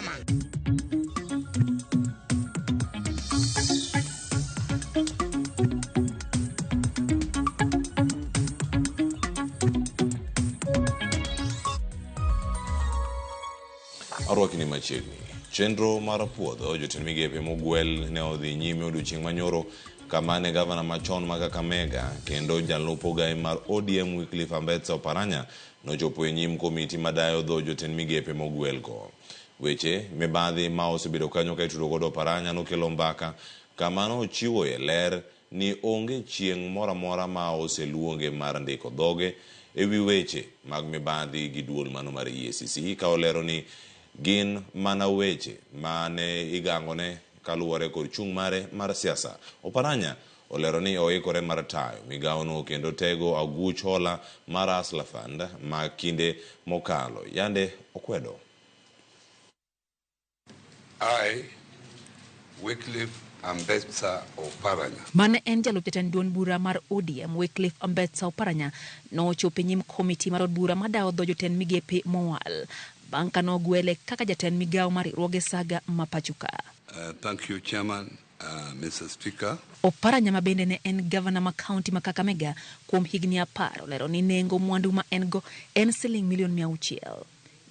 mama. Arwakni machiegni. Chenro mar puodho jotend migepe mogwel ne odhi nyime odiochieng' manyoro kama ne gavana machon ma Kakamega kendo jalup ogai mar ODM Wycliffe Ambetsa Oparanya nochopo e nyim komiti madayo dho jotend migepe mogwelgo. Weche mibadhi ma osebedo kanyo ka itudo godo Oparanya nokelo mbaka kama nochiwoe ler ni onge chieng' moro amora ma oseluonge mar ndiko dhoge e wi weche mag mibadhi gi duol mano mar EACC ka olero ni gin mana weche ma ne igangone kaluwore kod chung' mare mar siasa. Oparanya olero ni oikore mar tayo migawono kendo tego aguch hola mar Hustler Fund ma kinde mokalo yande okwedo. I, Wycliffe Ambetsa Oparanya. Mane en jalup jatend duond bura mar ODM Wycliffe Ambetsa Oparanya nochopo e nyim komiti mar od bura madawo dho jotend migepe mowal bang' ka nogwele kaka jatend migawo mar riwruoge saga ma pachoka. Thank you, Chairman, Mr. Speaker. Oparanya ma bende ne en gavana ma kaunti ma Kakamega kuom higni 10 olero ni nengo mwandu ma en go en siling milion 600.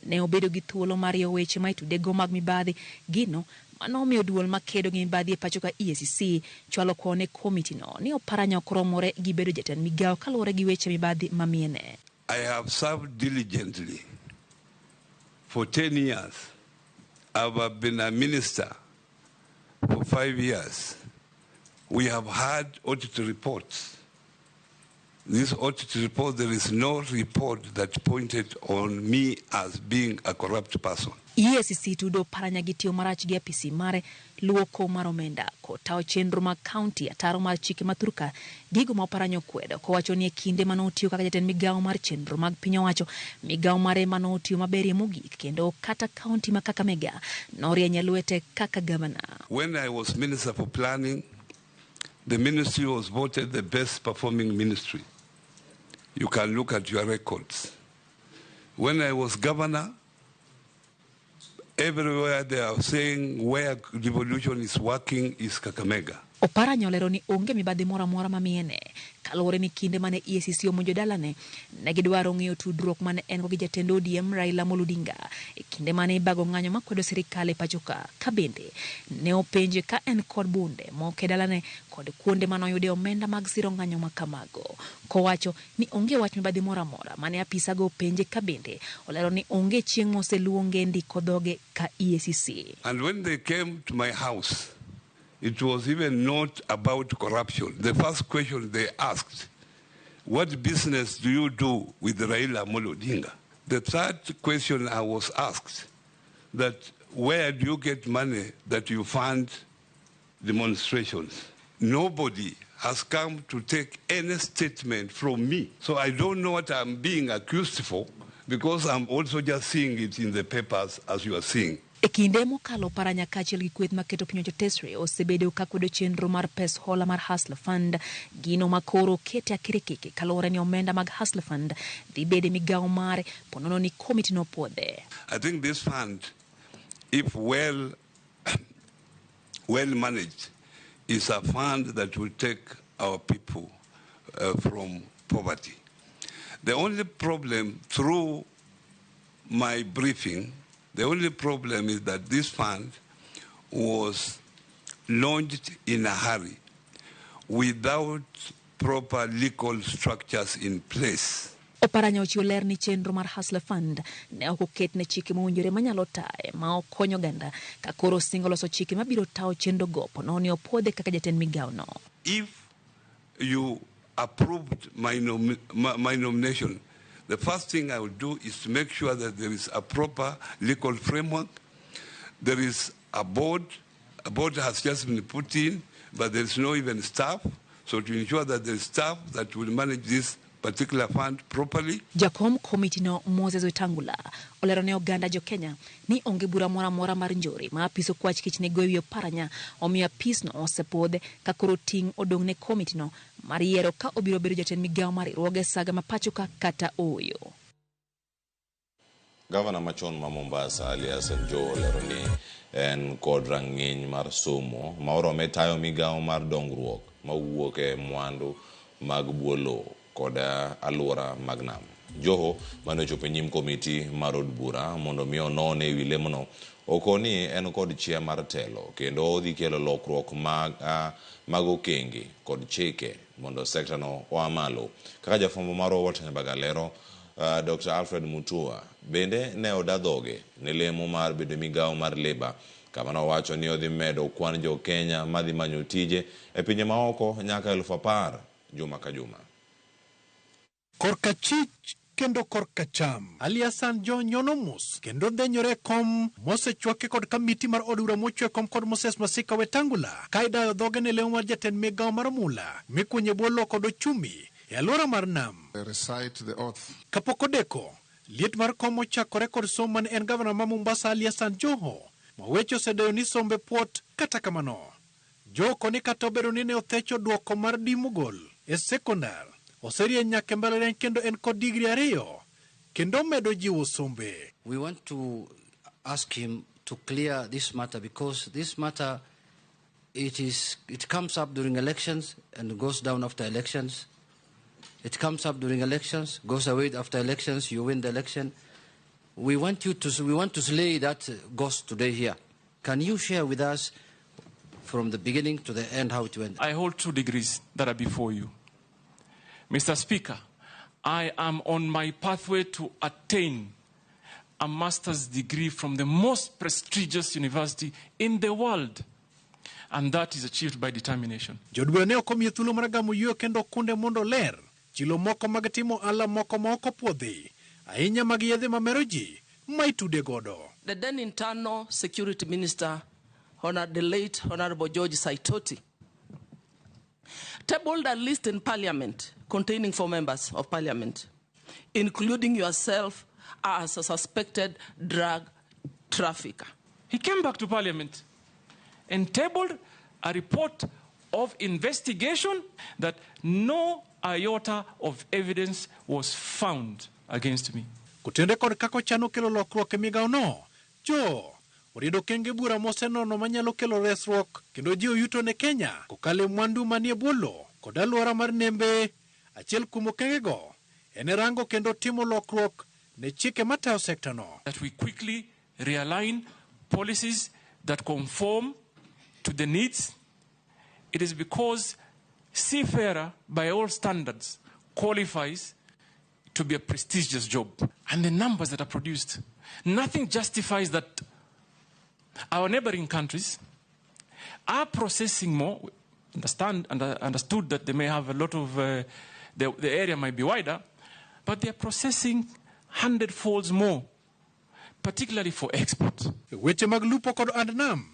Ne obedo gi thuolo mar riwo weche ma itudego mag mibadhi, gino mano omiyo duol makedo gi mibadhi e pacho ka EACC chwalo kwayo ne komiti no ni Oparanya ok romore gi bedo jatend migawo kaluwore gi weche mibadhi mamiene. I have served diligently for 10 years. I have been a minister for 5 years. We have had audit reports. This audit report, there is no report that pointed on me as being a corrupt person. EACC tudo Oparanya gi tiyo marach gi apisi mare luoko mar omenda kotawo chenro mag kaunti ataro mar chike ma thurka gigo ma Oparanya okwedo kowacho ni e kinde mane otiyo kaka jatend migawo mar chenro mag piny owacho migawo mare mane otiyo maberie mogik kendo kata kaunti ma Kakamega norieny e lwete kaka gavana. When I was Minister for Planning, the ministry was voted the best performing ministry. You can look at your records. When I was governor, everywhere they are saying where devolution is working is Kakamega. Oparanya olero ni onge mibadhi moro amora mamiene kaluwore ni kinde mane EACC omonjo dalane ne gidwaro ng'eyo tudruok mane en go gi jatend ODM Raila Amolo Odinga e kinde mane ibago ng'anyo makwedo sirikal e pacho ka. Ka bende ne openje ka en kod bunde moko e dalane kod kuonde mane oyude omenda mag siro ng'anyo ma kamago, kowacho ni onge wach mibadhi moro amora mane apisago openje. Ka bende olero ni onge chieng' moseluonge ndiko dhoge ka EACC. And when they came to my house, it was even not about corruption. The first question they asked, what business do you do with Raila Amolo Odinga? The third question I was asked, that where do you get money that you fund demonstrations? Nobody has come to take any statement from me. So I don't know what I'm being accused for, because I'm also just seeing it in the papers as you are seeing. E kinde mokalo Oparanya kaachiel gi kweth maketo piny owacho tesre osebedo ka kwedo chenro mar pes hola mar Hustler Fund, gino ma koro okete akirikiki kaluwore ni omenda mag Hustler Fund dhi bedo e migawo mare ponono ni komiti nopuodhe. I think this fund, if well managed, is a fund that will take our people from poverty. The only problem through my briefing, the only problem is that this fund was launched in a hurry without proper legal structures in place. Oparanya ochiwo ler ni chenro mar Hustler Fund ne ok oket ne chike mowinjore manyalo taye ma ok konyo oganda ka koro osingo loso chike mabiro tayo chenro go ponono ni opuodhe kaka jatend migawo no. If you approved my nomination, the first thing I would do is to make sure that there is a proper legal framework. There is a board. A board has just been put in, but there is no even staff. So to ensure that there is staff that will manage this particular fund properly. Jakom komiti no Moses Wetangula olero ne oganda jo Kenya ni onge bura moro amora mar njore ma apis okwach kich ne goyo Oparanya, omiyo apis no osepuodhe ka koro ting' odong' ne komiti no mar yiero ka obiro bedo jatend migawo mar riwruoge saga ma pacho ka kata ooyo. Gavana machon ma Mombasa Ali Hassan Joho olero ni en kod rang'iny mar somo ma orome tayo migawo mar dongruok mawuok e mwandu mag bwo lowo kod alwora mag nam. Joho mane ochopo e nyim komiti mar od bura mondo mi onone ewi lemono okoni en kod chia mar telo kendo odhi kelo lokruok mag okenge kod chike mondo sekta no oa malo. Kaka jafwambo marwa Walter Nyambaga lero, Dr. Alfred Mutua bende ne oda dhoge ne lemo mar bedo migawo mar Labour kama nowacho ni odhi medo kwan jo Kenya madhi manyo tije e pinje maoko nyaka 10,000 juma ka juma. Korka chich kendo korka cham. Ali Hassan Joho nyono mos kendo denyore kom mosechwake kod kamiti mar od bura mochwe kom kod Moses Masika Wetangula ka idayo dhoge ne lemo mar jatend migawo mar mula mikunyo e bwo lowo kod ochumi e alwora mar nam. Recite the oath. Kapok odeko, liet mar kom ochakore kod somo mane en gavana ma Mombasa Ali Hassan Joho ma weche osedeyo ni sombe puot. Kata kamano, Joho koni kata obedo ni ne othecho duoko mar D mogol e sekondar, oserieny nyaka e mbalariany kendo en kod digri 2 kendo medo jiwo sombe. We want to ask him to clear this matter because this matter it comes up during elections and goes down after elections. It comes up during elections, goes away after elections, you win the election. We want you to, we want to slay that ghost today here. Can you share with us from the beginning to the end how it went? I hold 2 degrees that are before you. Mr. Speaker, I am on my pathway to attain a master's degree from the most prestigious university in the world. And that is achieved by determination. Jood bura ne ok omiye thuolo mar gamo yueyo kendo kunde mondo ler chilo moko mag timo ohala moko ma ok opuodhi ahinya mag yedhe mamero ji ma itude godo. The then Internal Security Minister, the late Honorable George Saitoti, tabled a list in Parliament containing 4 members of Parliament, including yourself as a suspected drug trafficker. He came back to Parliament and tabled a report of investigation that no iota of evidence was found against me. Kotende kod kaka ochano kelo lokruok e migawo no, Joho oriedo okenge bura mosenono manyalo kelo resruok kendo jiwo yuto ne Kenya kokalo e mwandu manie bwo lowo kod alwora mar nembe. Achiel kuom okengego en rango kendo timo lokruok ne chike matayo sekta no. That we quickly realign policies that conform to the needs. It is because seafarer, by all standards, qualifies to be a prestigious job. And the numbers that are produced, nothing justifies that our neighboring countries are processing more. Understood that they may have a lot of, the area might be wider, but they are processing hundredfolds more, particularly for export. Weche mag lupo kod and nam,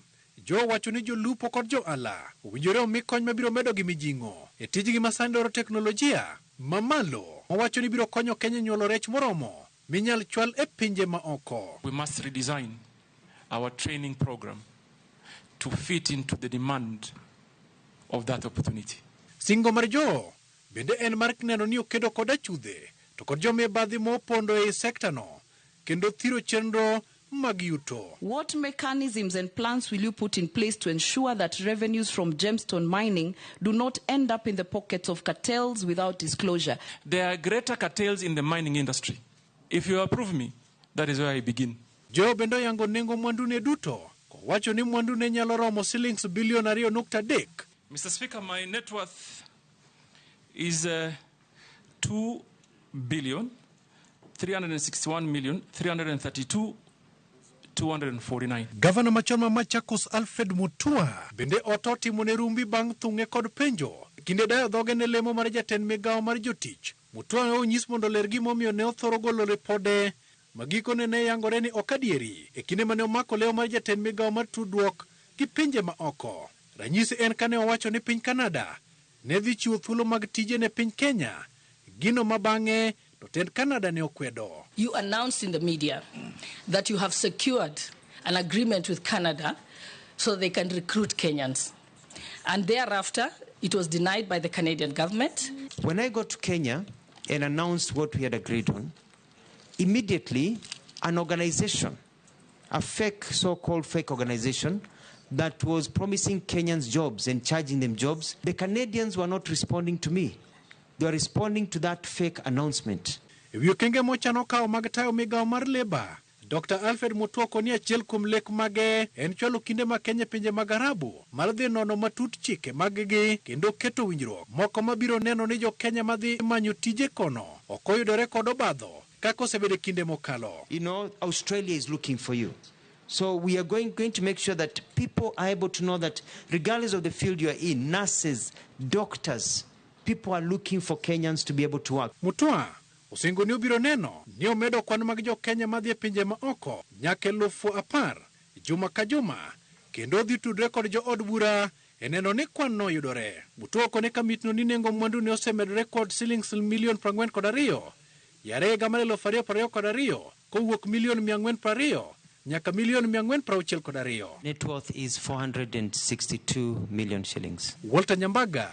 Joho wacho ni jolupo kod johala owinjore omi kony mabiro medo gi mijing'o e tijgi ma sani dwaro teknolojia mamalo mowacho ni biro konyo Kenya nyuolo rech moromo minyal chwal e pinje ma oko. We must redesign our training program to fit into the demand of that opportunity. Singo mar Joho bende en mar neno ni okedo kod achudhe to kod jomibadhi mopondo ei sekta no kendo thiro chenro mag yuto. What mechanisms and plans will you put in place to ensure that revenues from gemstone mining do not end up in the pockets of cartels without disclosure? There are greater cartels in the mining industry. If you approve me, that is where I begin. Joho bende oyango nengo mwandu ne duto kowacho ni mwandu ne nyalo romo silings bilion 2.3. Mr. Speaker, my net worth is 2 billion 361 million 332 249. Gavana machon ma Machakos Alfred Mutua bende oto timo ne rumbi bang' thung'e kod penjo kinde dayo dhoge ne lemo mar jatend migawo mar jotich. Mutua ne onyis mondo oler gimomiyo ne othoro golo ripode ma gikone ne yangore ni ok adieri e kinde mane omako lewo mar jatend migawo mar tudruok gi pinje ma oko. Ranyisi en kane owacho ni piny Canada ne dhi chiwo thuolo mag tije ne piny Kenya, gino ma bang'e to tend Canada ne okwedo. You announced in the media that you have secured an agreement with Canada so they can recruit Kenyans. And thereafter, it was denied by the Canadian government. When I got to Kenya and announced what we had agreed on, immediately An organization, a fake, so-called fake organization that was promising Kenyans jobs and charging them jobs. The Canadians were not responding to me. They were responding to that fake announcement. E wi okenge mochano kawo mag tayo migawo mar Labour, Dr. Alfred Mutua koni achiel kuom lek mage en chwalo kinde ma Kenya e pinje mag Arabu mar dhi nono matut chike mag-gi kendo keto winjruok moko mabiro neno ni jo Kenya madhi manyo tije kono ok oyudore kod obadho kaka osebedo e kinde mokalo. Australia is looking for you. So we are going to make sure that people are able to know that regardless of the field you are in, nurses, doctors, people are looking for Kenyans to be able to work. Mutua osingo ni obiro neno ni omedo kwan mag jo Kenya madhi e pinje ma oko nyaka 10,000 juma ka juma kendo odhi tudre kod jo od bura e neno ni kwan no yudore. Mutua okone kamitno ni nengo mwandu ne osemedore kod silings milion 42 yare higa mar 2022 kowuok milion 420 nyaka milion 462. Net worth is 462 million shillings. Walter Nyambaga,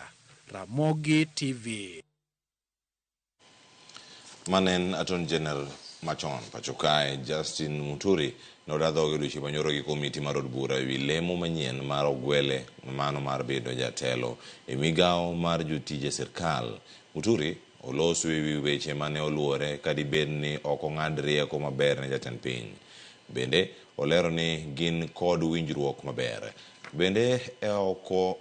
Ramogi TV. Manen Attorney General machon pacho kae Justin Muturi noda dhoge odiochieng' manyoro gi komiti mar od bura ewi lemo manyien mar ogwele mano mar bedo jatelo e migawo mar jotije sirkal. Muturi oloso ewi weche mane oluwore kadibed ni ok ong'ad rieko maber ne jatend piny. Bende olero ni gin kod winjruok maber. Bende oko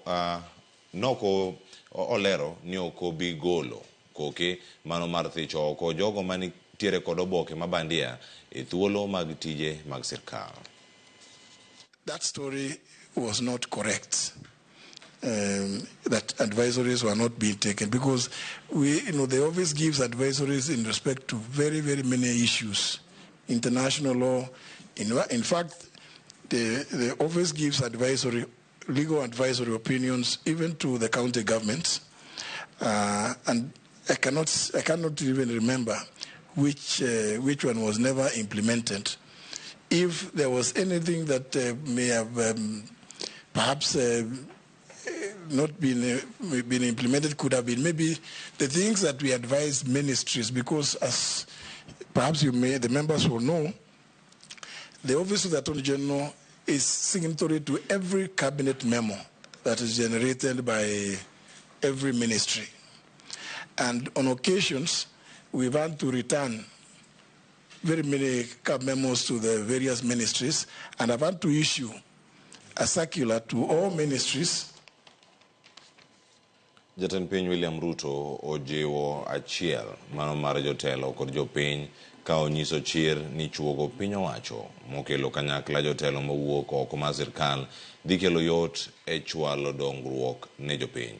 noko olero ni ok obi golo koke mano mar thicho oko jogo manitiere kod oboke mabandia e thuolo mag tije mag sirkal. That story was not correct. That advisories were not being taken because the office gives advisories in respect to very, very many issues. International law. In fact, the office gives legal advisory opinions even to the county governments. And I cannot even remember which one was never implemented. If there was anything that may have perhaps not been implemented, could have been maybe the things that we advise ministries, because as perhaps the members will know, the Office of the Attorney General is signatory to every cabinet memo that is generated by every ministry. And on occasions, we've had to return very many cab memos to the various ministries, and I've had to issue a circular to all ministries. Jatend piny William Ruto ojiwo achiel mano mar jotelo kod jopiny ka onyiso chir ni chuogo piny owacho mokelo kanyakla jotelo mowuok oko mar sirkal dhi kelo yot e chwalo dongruok ne jopiny.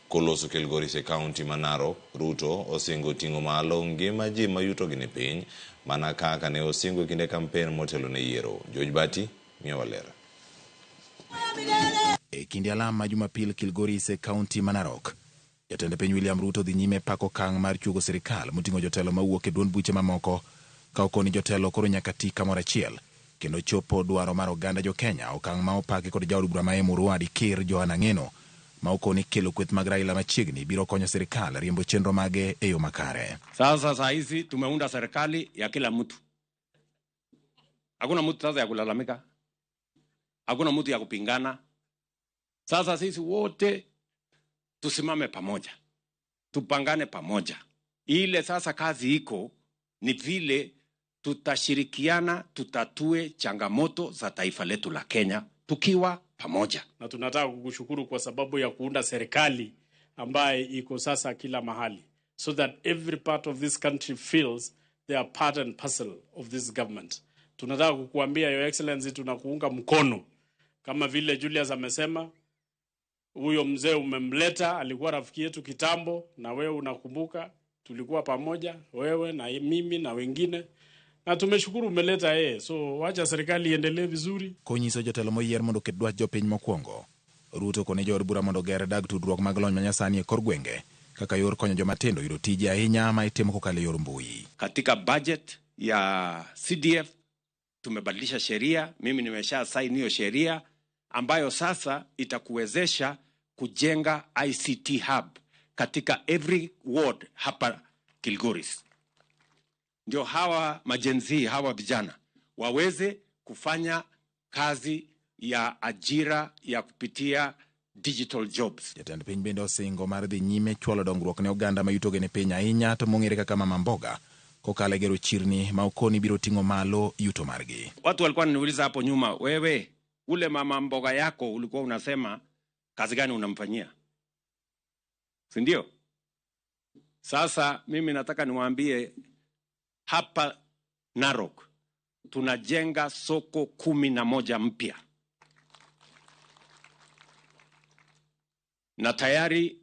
Koloso Kilgoris e kaunti ma Narok, Ruto osingo ting'o malo ngima ji ma yutogi ni piny mana kaka ne osingo e kinde kampen motelo ne yiero. George Bati miyowa ler. E kinde alam ma Jumapil Kilgoris e kaunti ma Narok, jatend piny William Ruto dhi nyime pako okang' mar chuogo sirikal moting'o jotelo mawuok e duond buche mamoko ka okoni jotelo koro nyaka ti kamoro achiel kendo chopo dwaro mar oganda jo Kenya, okang' ma opaki kod jaod bura ma Emurua Dikir Johanna Ng'eno ma okoni kelo kweth mag Raila machiegni biro konyo sirikal riembo chenro mage e yo makare. Sasa saa hizi tumeunda serikali ya kila mtu. Hakuna mtu sasa ya kulalamika. Hakuna mtu ya kupingana. Sasa sisi wote tusimame pamoja. Tupangane pamoja. Ile sasa kazi iko ni vile tutashirikiana, tutatue changamoto za taifa letu la Kenya tukiwa pamoja. Na tunataka kukushukuru kwa sababu ya kuunda serikali ambaye iko sasa kila mahali, so that every part of this country feels they are part and parcel of this government. Tunataka kukuambia Your Excellency, tunakuunga mkono. Kama vile Julius amesema, huyo mzee umemleta, alikuwa rafiki yetu kitambo, na wewe unakumbuka tulikuwa pamoja, wewe na mimi na wengine. Na tumeshukuru umeleta yeye. So wacha serikali iendelee vizuri. Konyiso jotelo moyier mondo oket dwach jopiny mokwongo, Ruto kone jood bura mondo oger dag tudruok mag lony manyasani e kor gwenge kaka yor konyo jomatindo yudo tije ahinya ma itimo kokalo e yor mbui. Katika budget ya CDF tumebadilisha sheria, mimi nimesha sign hiyo sheria ambayo sasa itakuwezesha kujenga ICT hub katika every ward hapa Kilgoris. Ndio hawa majenzi, hawa vijana waweze kufanya kazi ya ajira ya kupitia digital jobs. Jatend piny bende osingo mar dhi nyime chwalo dongruok ne oganda ma yutogi ni piny ahinya to mong'ere kaka mama mboga kokalo e gero chirni ma okoni biro ting'o malo yuto margi. Watu walikuwa wananiuliza hapo nyuma, wewe ule mama mboga yako ulikuwa unasema kazi gani unamfanyia, si ndio? Sasa mimi nataka niwaambie hapa Narok tunajenga soko 11 mpya na tayari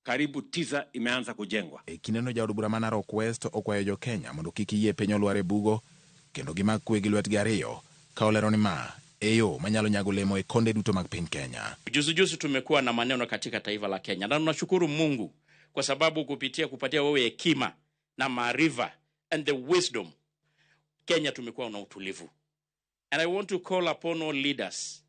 karibu 9 imeanza kujengwa. E kindeno jaod bura ma Narok West okwayo jo Kenya mondo kik yie piny olwar e bugo kendo gimak kwe gi lwetgi ariyo ka olero ni ma e yo manyalo nyago lemo e konde duto mag piny Kenya. Juzi juzi tumekuwa na maneno katika taifa la Kenya na tunashukuru Mungu kwa sababu kupitia kupatia wewe hekima na maarifa and the wisdom, Kenya tumekuwa na utulivu. And I want to call upon all leaders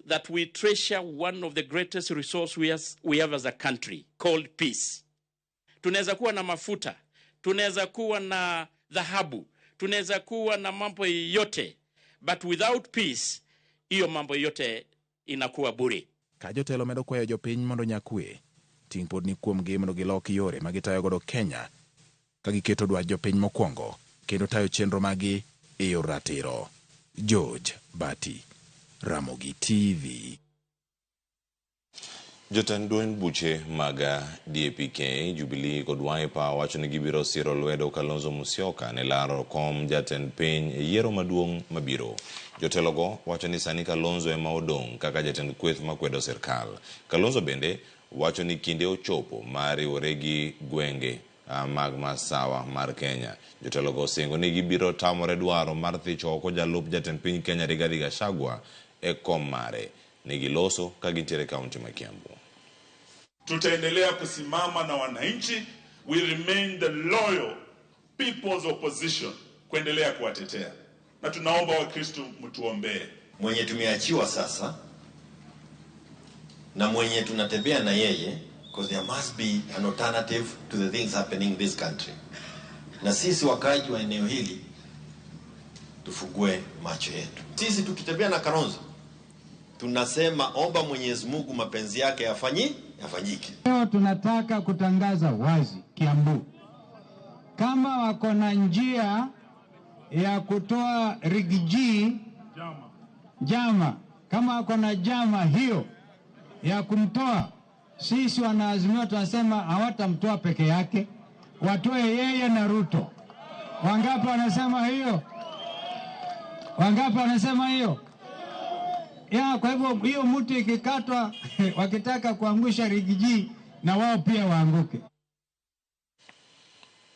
that we treasure one of the greatest resource we have as a country called peace. Tunaweza kuwa na mafuta, tunaweza kuwa na dhahabu, tunaweza kuwa na mambo yote, but without peace, hiyo mambo yote inakuwa bure. Ka jotelo medo kwayo jopiny mondo nyakwe, ting' pod ni kuomgi mondo gilok yore ma gitayo godo Kenya ka giketo dwach jopiny mokwongo kendo tayo chenro magi e yor ratiro. George Bati, Ramogi TV. Jotend duond buche mag DAP-K, Jubilee kod Wiper wacho ni gibiro siro lwedo Kalonzo Musyoka ne laro kom jatend piny e yiero maduong' mabiro. Jotelogo wacho ni sani Kalonzo ema odong' kaka jatend kweth makwedo sirkal. Kalonzo bende wacho ni kinde ochopo mar riwore gi gwenge mag masawa mar Kenya. Jotelogo osingo ni gibiro tamore dwaro mar thicho oko jalup jatend piny Kenya Rigathi Gachagua e kom mare. Negiloso ka gintiere kaunti ma Kiambu. Tutaendelea kusimama na wananchi. We remain the loyal people's opposition kuendelea kuwatetea. Na tunaomba Wakristo mtuombee. Mwenye tumeachiwa sasa na mwenye tunatembea na yeye, because there must be an alternative to the things happening in this country. Na sisi wakaaji wa eneo hili tufungue macho yetu. Sisi tukitembea na Kalonzo tunasema omba Mwenyezi Mungu mapenzi yake yafanyike. Leo tunataka kutangaza wazi Kiambu, kama wako na njia ya kutoa Rigiji jama, kama wako na jama hiyo ya kumtoa, sisi wanaazimio tunasema hawatamtoa peke yake, watoe yeye na Ruto. Wangapi wanasema hiyo? Wangapi wanasema hiyo? Ya, kwa hivyo hiyo mti ikikatwa wakitaka kuangusha Rigiji na wao pia waanguke.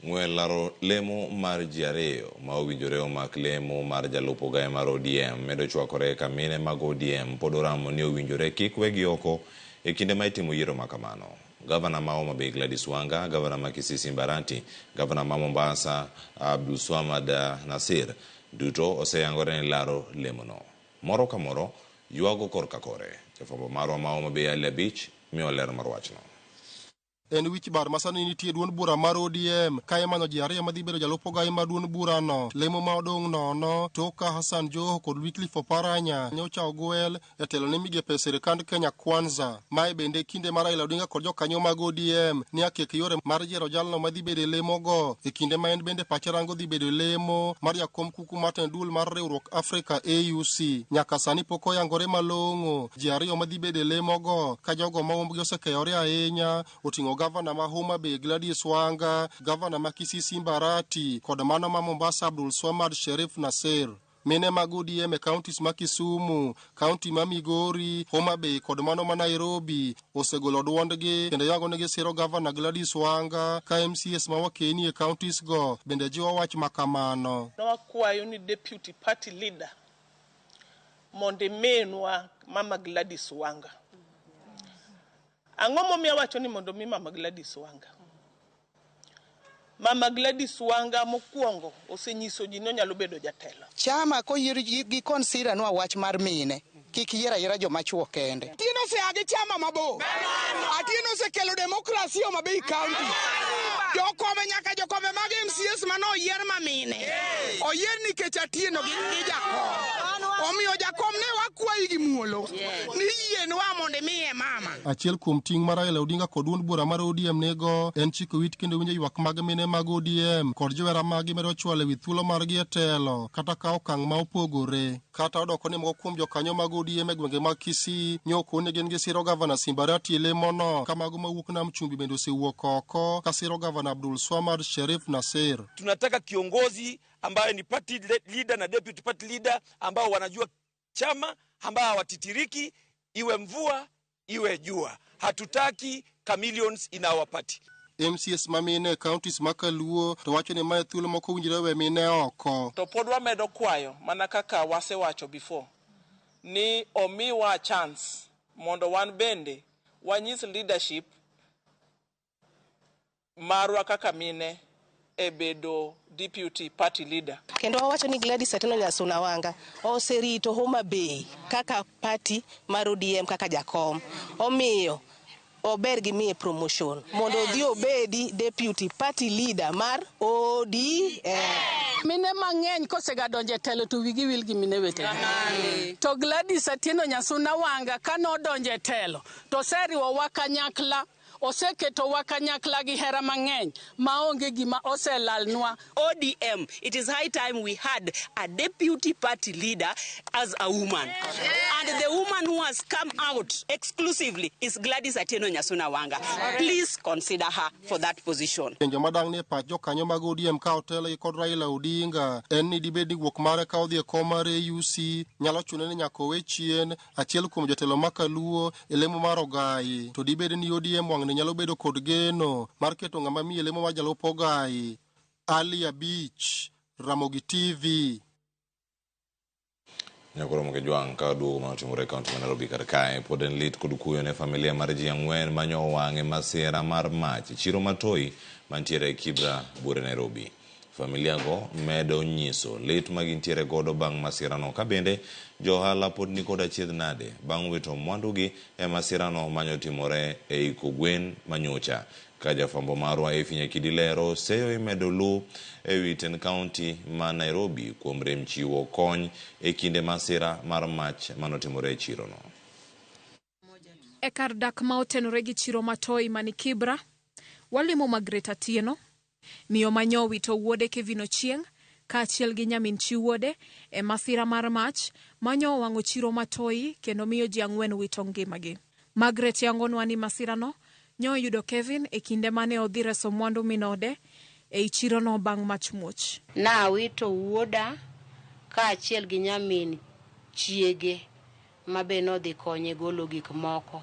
Ng'we laro lemo mar ji ariyo ma owinjore omak lemo mar jalup ogaye mar ODM medo chwakore ka mine mag ODM pod oramo ni owinjore kik wegi oko e kinde ma itimo yiero ma kamano. Gavana ma Homa Bay Gladys Wanga, gavana ma Kisii Simba Arati, gavana ma Mombasa Abdulswamad Nasir duto oseyangore ni laro lemono. Moro ka moro ywago korka kore. Jafwambo marwa ma Homa Bay Ali Abich miyo ler mar wachno. En wich bar ma sani nitie duond bura mar ODM ka imanyo ji ariyo madhi bedo jalup ogaye mar duond burano. Lemo ma odong' nono tok ka Hassan Joho kod Wycliffe Oparanya nyocha ogwel e telo ne migepe e sirikand Kenya Kwanza. Mae bende kinde ma Raila Odinga kod jokanyo mag ODM ne akek yore mar yiero jalno madhi bedo e lemogo e kinde ma en bende pache rango dhi bedo e lemo mar jakom kuku mar tend duol mar riwruok Afrika AUC. Nyaka sani pok oyangore malong'o ji ariyo madhi bedo e lemogo ka jogo ma umbgi osekeyore ahinya oting'o gavana ma Homa Bay Gladys Wanga, gavana ma Kisii Simba Arati kod mano ma Mombasa Abdulswamad Sherif Nasir. Mine mag ODM e counties ma Kisumu, county ma Migori, Homa Bay kod mano ma Nairobi osegolo duondgi kendo yango ni gisiro gavana Gladys Wanga ka MCAs ma Wakeni e counties go bende jiwo wach makamano. Nwakwayo ni deputy party leader mondo iminwa Mama Gladys Wanga. Ang'o momiyo awacho ni mondo mi Mama Gladys Wanga? Mama Gladys Wanga mokwongo osenyiso ji ni onyalo bedo jatelo. Chama koyier gi consider nwa wach mar mine, kik yier ayiera joma chuo kende. Atieno osea gi chama mabor. Atieno osekelo demokrasia Homa Bay County. Jokombe nyaka jokombe mag MCAs mane oyier mamine. Oyier nikech Atieno gi jakom. Omiyo jakom ne wakwayi gi muolo ni yienwa mondo imiye mama. Achiel kuom ting' mar Raila Odinga kod duond bura mar ODM nigo en chiko it kendo winjo ywak mag mine mag ODM kod johera maggi medo chwalo ewi thuolo margi e telo kata kawo okang' ma opogore. Kata odoko ni moko kuom jokanyo mag ODM e gwenge mag Kisii nyoko ni gin gisiro gavana Simba Arati e lemono ka mago mawuok Nam Chumbi bende osewuok oko ka siro gavana Abdul Swamad Sherif Nasir. Tunataka kiongozi ambaye ni party leader na deputy party leader ambao wanajua chama, ambao hawatitiriki, iwe mvua iwe jua. Hatutaki chameleons in our party. MCAs ma mine e counties ma Kaluo to wacho ni mae thuolo moko owinjore we mine oko. To pod wamedo kwayo mana kaka wasewacho before ni omiwa chance mondo wan bende wanyis leadership marwa kaka mine e bedo deputy party leader. Kendo wawacho ni Gladys Atieno Nyasuna Wanga oserito Homa Bay kaka party mar ODM kaka jakom. Omiyo ober gi miye promotion mondo odhi obedi deputy party leader mar ODM. Mine mang'eny kosega donjo e telo to wigi wil gi mine wetegi. To Gladys Atieno Nyasuna Wanga kanodonjo e telo to oseriwowa kanyakla, oseketowa kanyakla gi hera mang'eny maonge gima oselalnwa. ODM, it is high time we had a deputy party leader as a woman. And the woman who has come out exclusively is Gladys Atieno Nyasuna Wanga. Please consider her for that position. Penjo madang' ni e pach jokanyo mag ODM ka otelgi kod Raila Odinga en ni dibed ni wuok mare ka odhi e kom mar AUC nyalo chune ni nyaka owe chien achiel kuom jotelo ma Kaluo e lemo mar Ogai. To dibed ni ODM wang'ni nyalo bedo kod geno mar keto ng'ama miyo lemo mar jalup Ogai. Ali Abich, Ramogi TV. Nyakoro Kejwang' ka duogo manotimore e kaunti ma Nairobi kar kae pod en lit kod kuyo ne familia mar ji ang'wen manyo owang' e masira mar mach e chiro ma Toi mantiere e Kibra buore Nairobi. Familia go medo nyiso lit ma gintiere godo bang' masirano ka bende jo ohala pod nikod achiedh nade bang' wito mwandugi e masirano manyotimore ei Kogwen manyocha. Ka jafwambo marwa Effie Nyakidi lero, seyo imedo lu ewi tend kaunti ma Nairobi kuom rem chiwo kony e kinde masira mar mach manotimore e chirono. E kar dak ma otenore gi chiro ma Toi mani Kibra, walimo Margaret Atieno, miyo manyo wito wuode Kevin Ochieng' kaachiel gi nyamin chi wuode e masira mar mach manyo owang'o chiro ma Toi kendo miyo ji ang'wen wito ngimagi. Margaret yangonwa ni masirano nyo oyudo Kevin e kinde mane odhi reso mwandu minode ei chirono bang' mach muoch. Nawito wuoda kaachiel gi nyamin chiege ma be nodhi konye golo gik moko.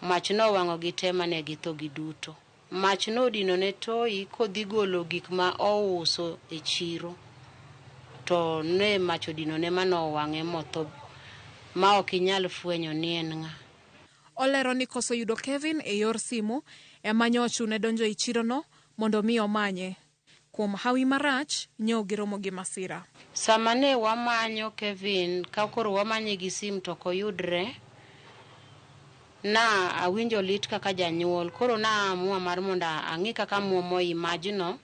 Mach nowang'o gi te mane githo giduto. Mach nodino ne Toi kodhi golo gik ma ouso e chiro. To ne mach odinone manowang'e motho ma ok inyal fwenyo ni en ng'a. Olero ni koso yudo Kevin e yor simu ema nyo ochune donjo e chirono mondo mi omanye. Kuom hawi marach, nyo giromo gi masira. Sama ne wamanyo Kevin, ka koro wamanye gi sim to ok oyudre, na awinjo lit kaka janyuol. Koro na amua mar mondo ang'i kaka muomo i majno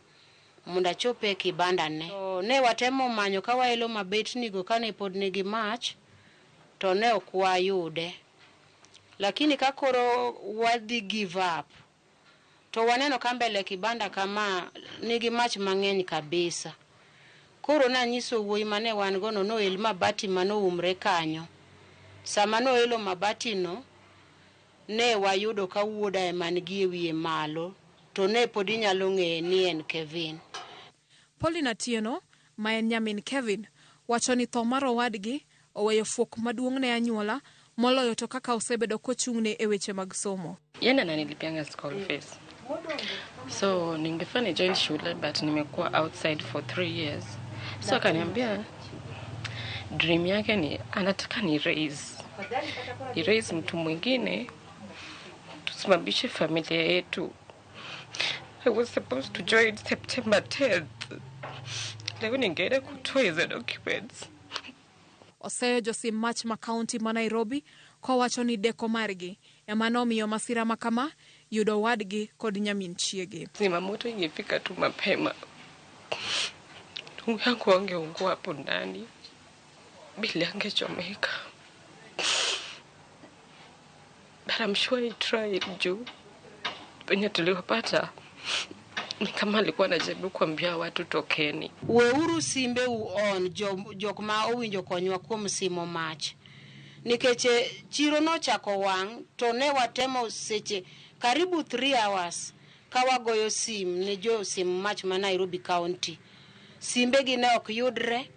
mondo achop e kibanda ne. To ne watemo manyo ka waelo mabetnigo kane pod nigi mach, to ne ok wayude. Lakini ka koro wadhi give up, to waneno ka mbele kibanda kama nigi mach mang'eny kabisa. Koro nanyiso wuoyi mane wan go no noel mabati manoumre kanyo. Sama noelo mabati no, ne wayudo ka wuoda ema nigi e wiye malo, to ne pod inyalo ng'eye ni en Kevin. Pauline Atieno, ma en nyamin Kevin, wacho ni tho mar owadgi oweyo fuok maduong' ne anyuola moloyo to kaka osebedo kochung'ne e weche mag somo. Yeye ananilipianga school fees. So ningefaa ni join shule but nimekuwa outside for 3 years. So akaniambia dream yake ni anataka ni raise. Ni raise mtu mwingine tusimamishe familia yetu. I was supposed to join September 10th. Leo ningeenda kutoa hizo documents. Oseyo josim mach ma kaunti ma Nairobi kowacho ni deko margi ema nomiyo masira ma kama yudo owadgi kod nyamin chiege. Zimamoto ingefika tu mapema, ndugu yangu angeungua hapo ndani, Bili angechomeka. But I'm sure he tried juu penye tuliwapata ni kama alikuwa anajaribu kuambia watu tokeni. Weuru simbe u on jok ma owinjo konywa kuom simo mach. Nikech chiro nochako wang' to ne watemo seche karibu 3 hours ka wagoyo sim ne jo sim mach ma Nairobi County. Simbegi ne ok yudre,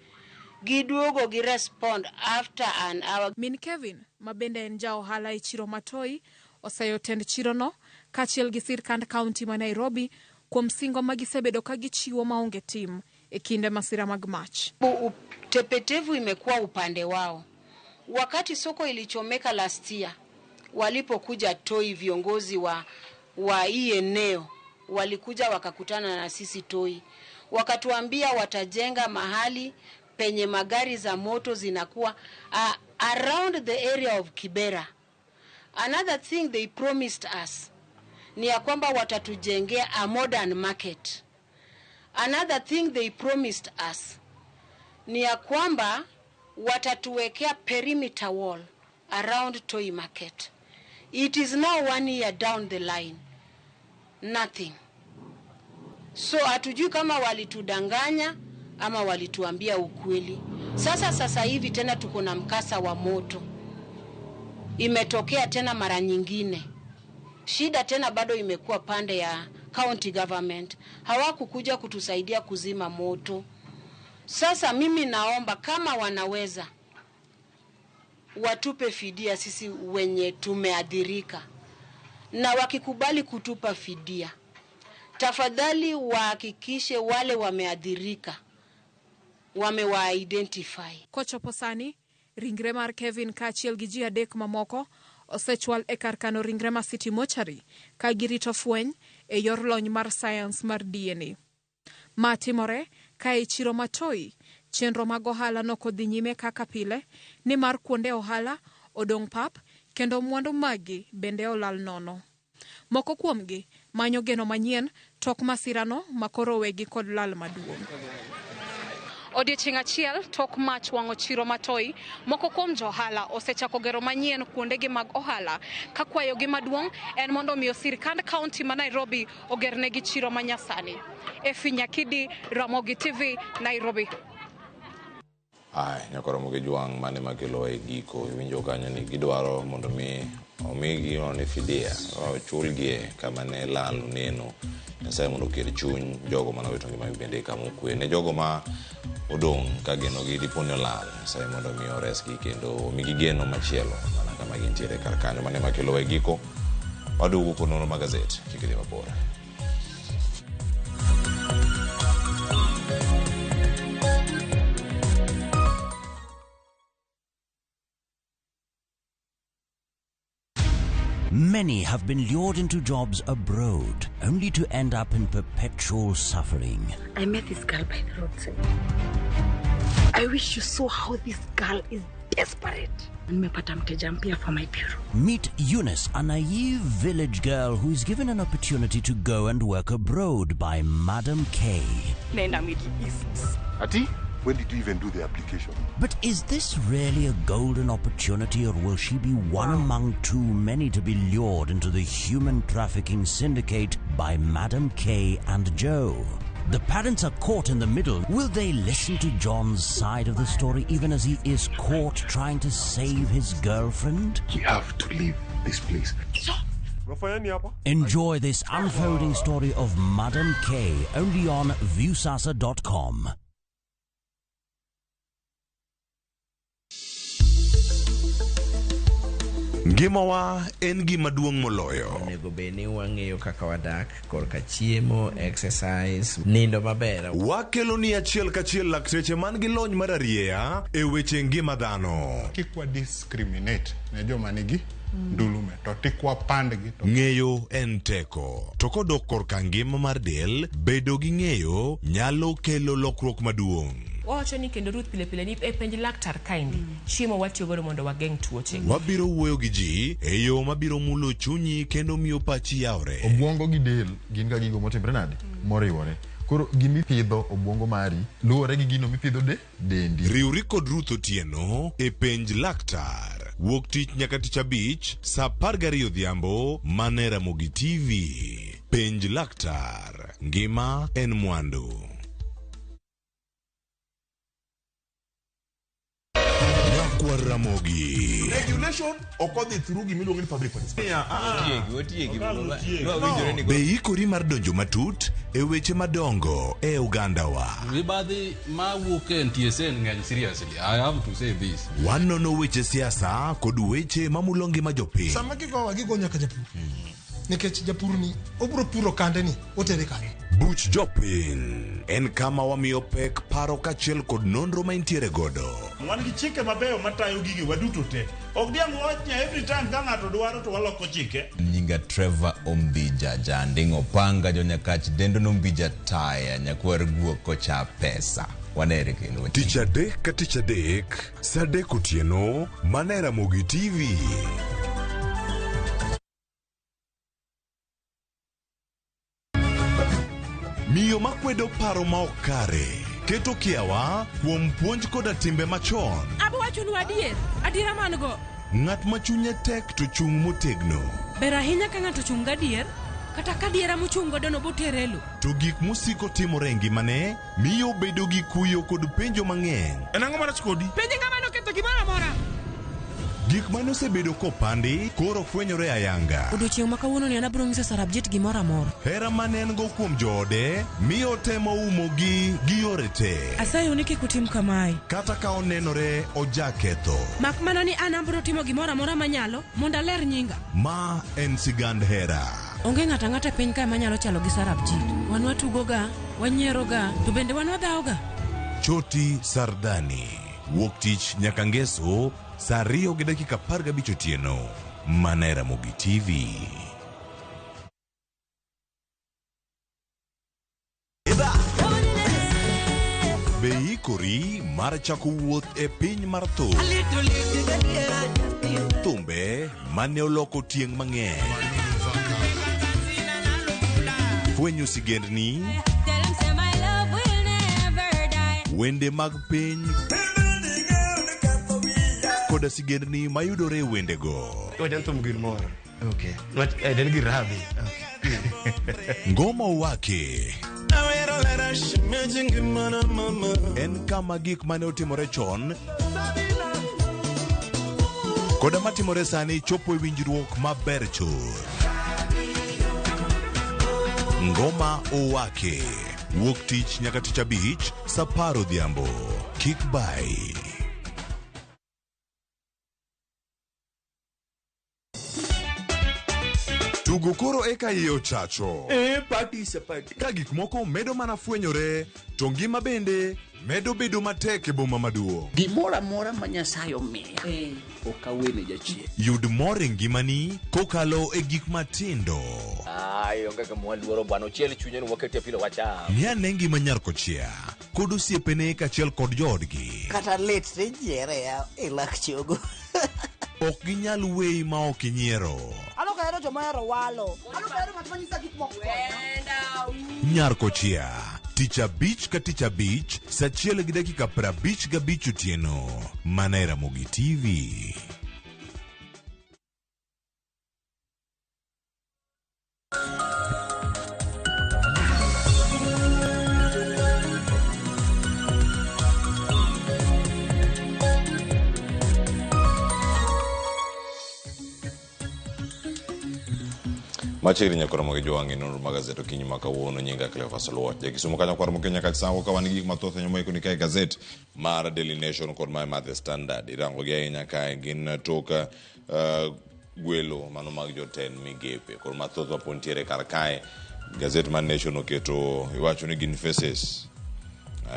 giduogo gi respond after an hour. Min Kevin, ma bende en ja ohala e chiro Matoi, oseyo tend chirono kaachiel gi sirkand kaunti ma Nairobi kuom singo ma gisebedo ka gichiwo maonge tim e kinde masira mag mach. Utepetevu imekuwa upande wao. Wakati soko ilichomeka last year, walipokuja Toi, viongozi wa hii eneo walikuja wakakutana na sisi Toi, wakatuambia watajenga mahali penye magari za moto zinakuwa around the area of Kibera. Another thing they promised us ni ya kwamba watatujengea a modern market. Another thing they promised us ni ya kwamba watatuwekea perimeter wall around Toi Market. It is now 1 year down the line. Nothing. So hatujui kama walitudanganya ama walituambia ukweli. Sasa hivi tena tuko na mkasa wa moto. Imetokea tena mara nyingine. Shida tena bado imekuwa pande ya county government. Hawakukuja kutusaidia kuzima moto. Sasa mimi naomba kama wanaweza watupe fidia sisi wenye tumeadhirika. Na wakikubali kutupa fidia, tafadhali wahakikishe wale wameadhirika wamewa-identify. Kochopo sani, ringre mar Kevin kaachiel gi ji adek mamoko osechwal e kar kano ringre ma City Mortuary ka girito fweny e yor lony mar science mar DNA. Ma timore ka e chiro Matoi, chenro mag ohala nokodhi nyime kaka pile, nimar kuonde ohala odong' pap kendo mwandu maggi bende olal nono. Moko kuomgi manyo geno manyien tok masirano makoro wegi kod lal maduong'. Odiechieng' achiel tok mach wang'o chiro Matoi, moko kuom jo ohala osechako gero manyien kuondegi mag ohala ka kwayogi maduong' en mondo omiyo sirkand kaunti ma Nairobi ogernegi chiro manyasani. Efi Nyakidi, Ramogi TV, Nairobi. Ai, nyakoromo gi jwang' mane makelo e giko iwinjo kanyo ni gidwaro mondo mi omigi ni fidia ochulgie kama ne lal neno. Nyasaye mondo okel chuny jogo mane owito ngimagi bende kama okwe. Ne jogo ma odong' ka genogi dipo ni olal, Nyasaye mondo mi oresgi kendo omigi geno machielo mana kama gintiere kar kanyo. Mane makelo e giko waduogo kod nonro mag gazet, kik idhi mabor. Many have been lured into jobs abroad, only to end up in perpetual suffering. I met this girl by the roadside. I wish you saw how this girl is desperate. Nimepata mteja mpya for my bureau. Meet Eunice, a naive village girl who is given an opportunity to go and work abroad by Madam K. Nenda Middle East. Ati, when did you even do the application? But is this really a golden opportunity, or will she be one among too many to be lured into the human trafficking syndicate by Madam K and Joe? The parents are caught in the middle. Will they listen to John's side of the story even as he is caught trying to save his girlfriend? We have to leave this place. Enjoy this unfolding story of Madam K only on Viusasa.com. Ngimawa en gima duong' moloyo. Onego bed ni wang'eyo kaka wadak korka chiemo, exercise, nindo maber. Wakelo ni achiel kachiel lakteche man gi lony mar arieya e weche ngima dhano. Kik wa discriminate ne joma nigi ndulume to tik wapandgi. Ng'eyo en teko. To kodok korka ngima mar del, bedo gi ng'eyo nyalo kelo lokruok maduong'. Wawacho ni kendo Ruth pile pile ni e penj laktar kaendi chiemo watiyo godo mondo wageng' tuoche. Wabiro wuoyo gi ji e yo mabiro mulo chunyi kendo miyo pachi yawre. Obwongo gi del gin ga gigo motimre nade? Moriwore. Koro gimipidho obwongo mari luwore gi gino mipidho de dendi. Riwri kod Ruth Otieno e Penj Laktar. Wuok tich nyaka tich abich saa 12 odhiambo mana e Ramogi TV. Penj Laktar. Ngima en mwandu. Nyakwar Ramogi. Regulation ok odhi through gima iluongo ni public participation. Otiegi, otiegi. Nwawinjore ni Be ikori mar donjo matut e weche madongo e ogandawa? Mibadhi mawuok e NTSA ng'eny seriously. I have to say this. Wanono weche siasa kod weche mamulo ngima jopiny. Sama gigowa gigo nyaka japur. Nikech japur ni obiro puro kande ni otere kanye. Buch Jopiny en kama wamiyo pek paro kaachiel kod nonro ma intiere godo. Wan gi chike mabeyo matayo gige waduto te. Ok diang' wawach ni every time ka ng'ato dwaro to waloko chike. Nyinga Trevor Ombija Janding' Opanga jonyakach dendo nombija taya nyakwar guok kocha pesa. Wanere kendo. Tich adek ka tich adek, saa adek otieno, mana e Ramogi TV. Miyo makwedo paro ma ok kare, keto kiawa kuom puonj koda timbe machon. Abo wachonu adier, adiera man go. Ng'at ma chunye tek to chung' motegno. Ber ahinya ka ng'ato ochung' gadier, kata ka adiera mochung' godo no botere e lo. To gik mosiko timore e ngimane miyo obedo gi kuyo kod penjo mang'eny. En ang'o marach kodi? Penj ng'ama noketho gimoro amora. Gik mane osebedo kopandi koro fwenyore ayanga. Odiochieng' ma kawuono ni an abiro nyiso Sarabjit gimoro amora. Hera mane en go kuom joode miyo otemo umogi gi yore te. Asayou ni kik utim kamae. Kata ka onenore ojaketho. Mak mana ni an abiro timo gimoro amora manyalo mondo aler nyinga. Ma en sigand hera. Onge ng'ato ang'ata e piny kae manyalo chalo gi Sarabjit. Wan watugoga, wanyieroga, to bende wan wadhawoga. Choti Sardani. Wuok tich nyaka ngeso saa 2 gi dakika 15 otieno. Mana e Ramogi TV. Be ikori mar chako wuoth e piny mar thum? Thumbe mane oloko tieng' mang'eny. Fwenyo sigendni, wende mag piny koda sigendni mayudore e wendego. Wajan thum gir moro. Okay. Wach en gir rabi. Ngoma Owake en kama gik mane otimore chon koda matimore sani chopo e winjruok maber chuth. Ngoma Owake wuok tich nyaka tich abich saa 10 odhiambo. Kik bai. Tugo koro eka iye ochacho. E party is a party. Ka gik moko medo mana fwenyore, to ngima bende medo bedo matek e boma maduong'. Gimoro amora ma Nyasaye omiya ok awene jachien. Yud mor e ngimani kokalo e gik matindo. Ai, onge kama waluoro bwana, ochiel chunye ni wakete pilo wacham. Ng'i ane ngima nyar kochia kod osiepene kaachiel kod joodgi. Kata lit tinyiere ya e lak chogo. Ok ginyal weyi ma ok inyiero. An ok ahero joma ohero walo. An ok ahero ng'at ma nyisa gik moko. Nyar kochia tich abich ka tich abich saa 1 gi dakika 55 otieno mana e Ramogi TV. Machiegni nyaka romo gi jowang'e nonro mag gazet okinyi ma kawuono. Nyinga Cleophas Oluoch. Jakisumo kanyo kwar moke nyaka sawo ka wan gi gik mathoth e nyuma ikoni kae gazet mar Daily Nation kod mar The Standard. Irango gi ahinya kae gin tok gwelo mano mag jotend migepe kod mathoth mapod nitiere kar kae. Gazet mar Nation oketo iwacho ni gin faces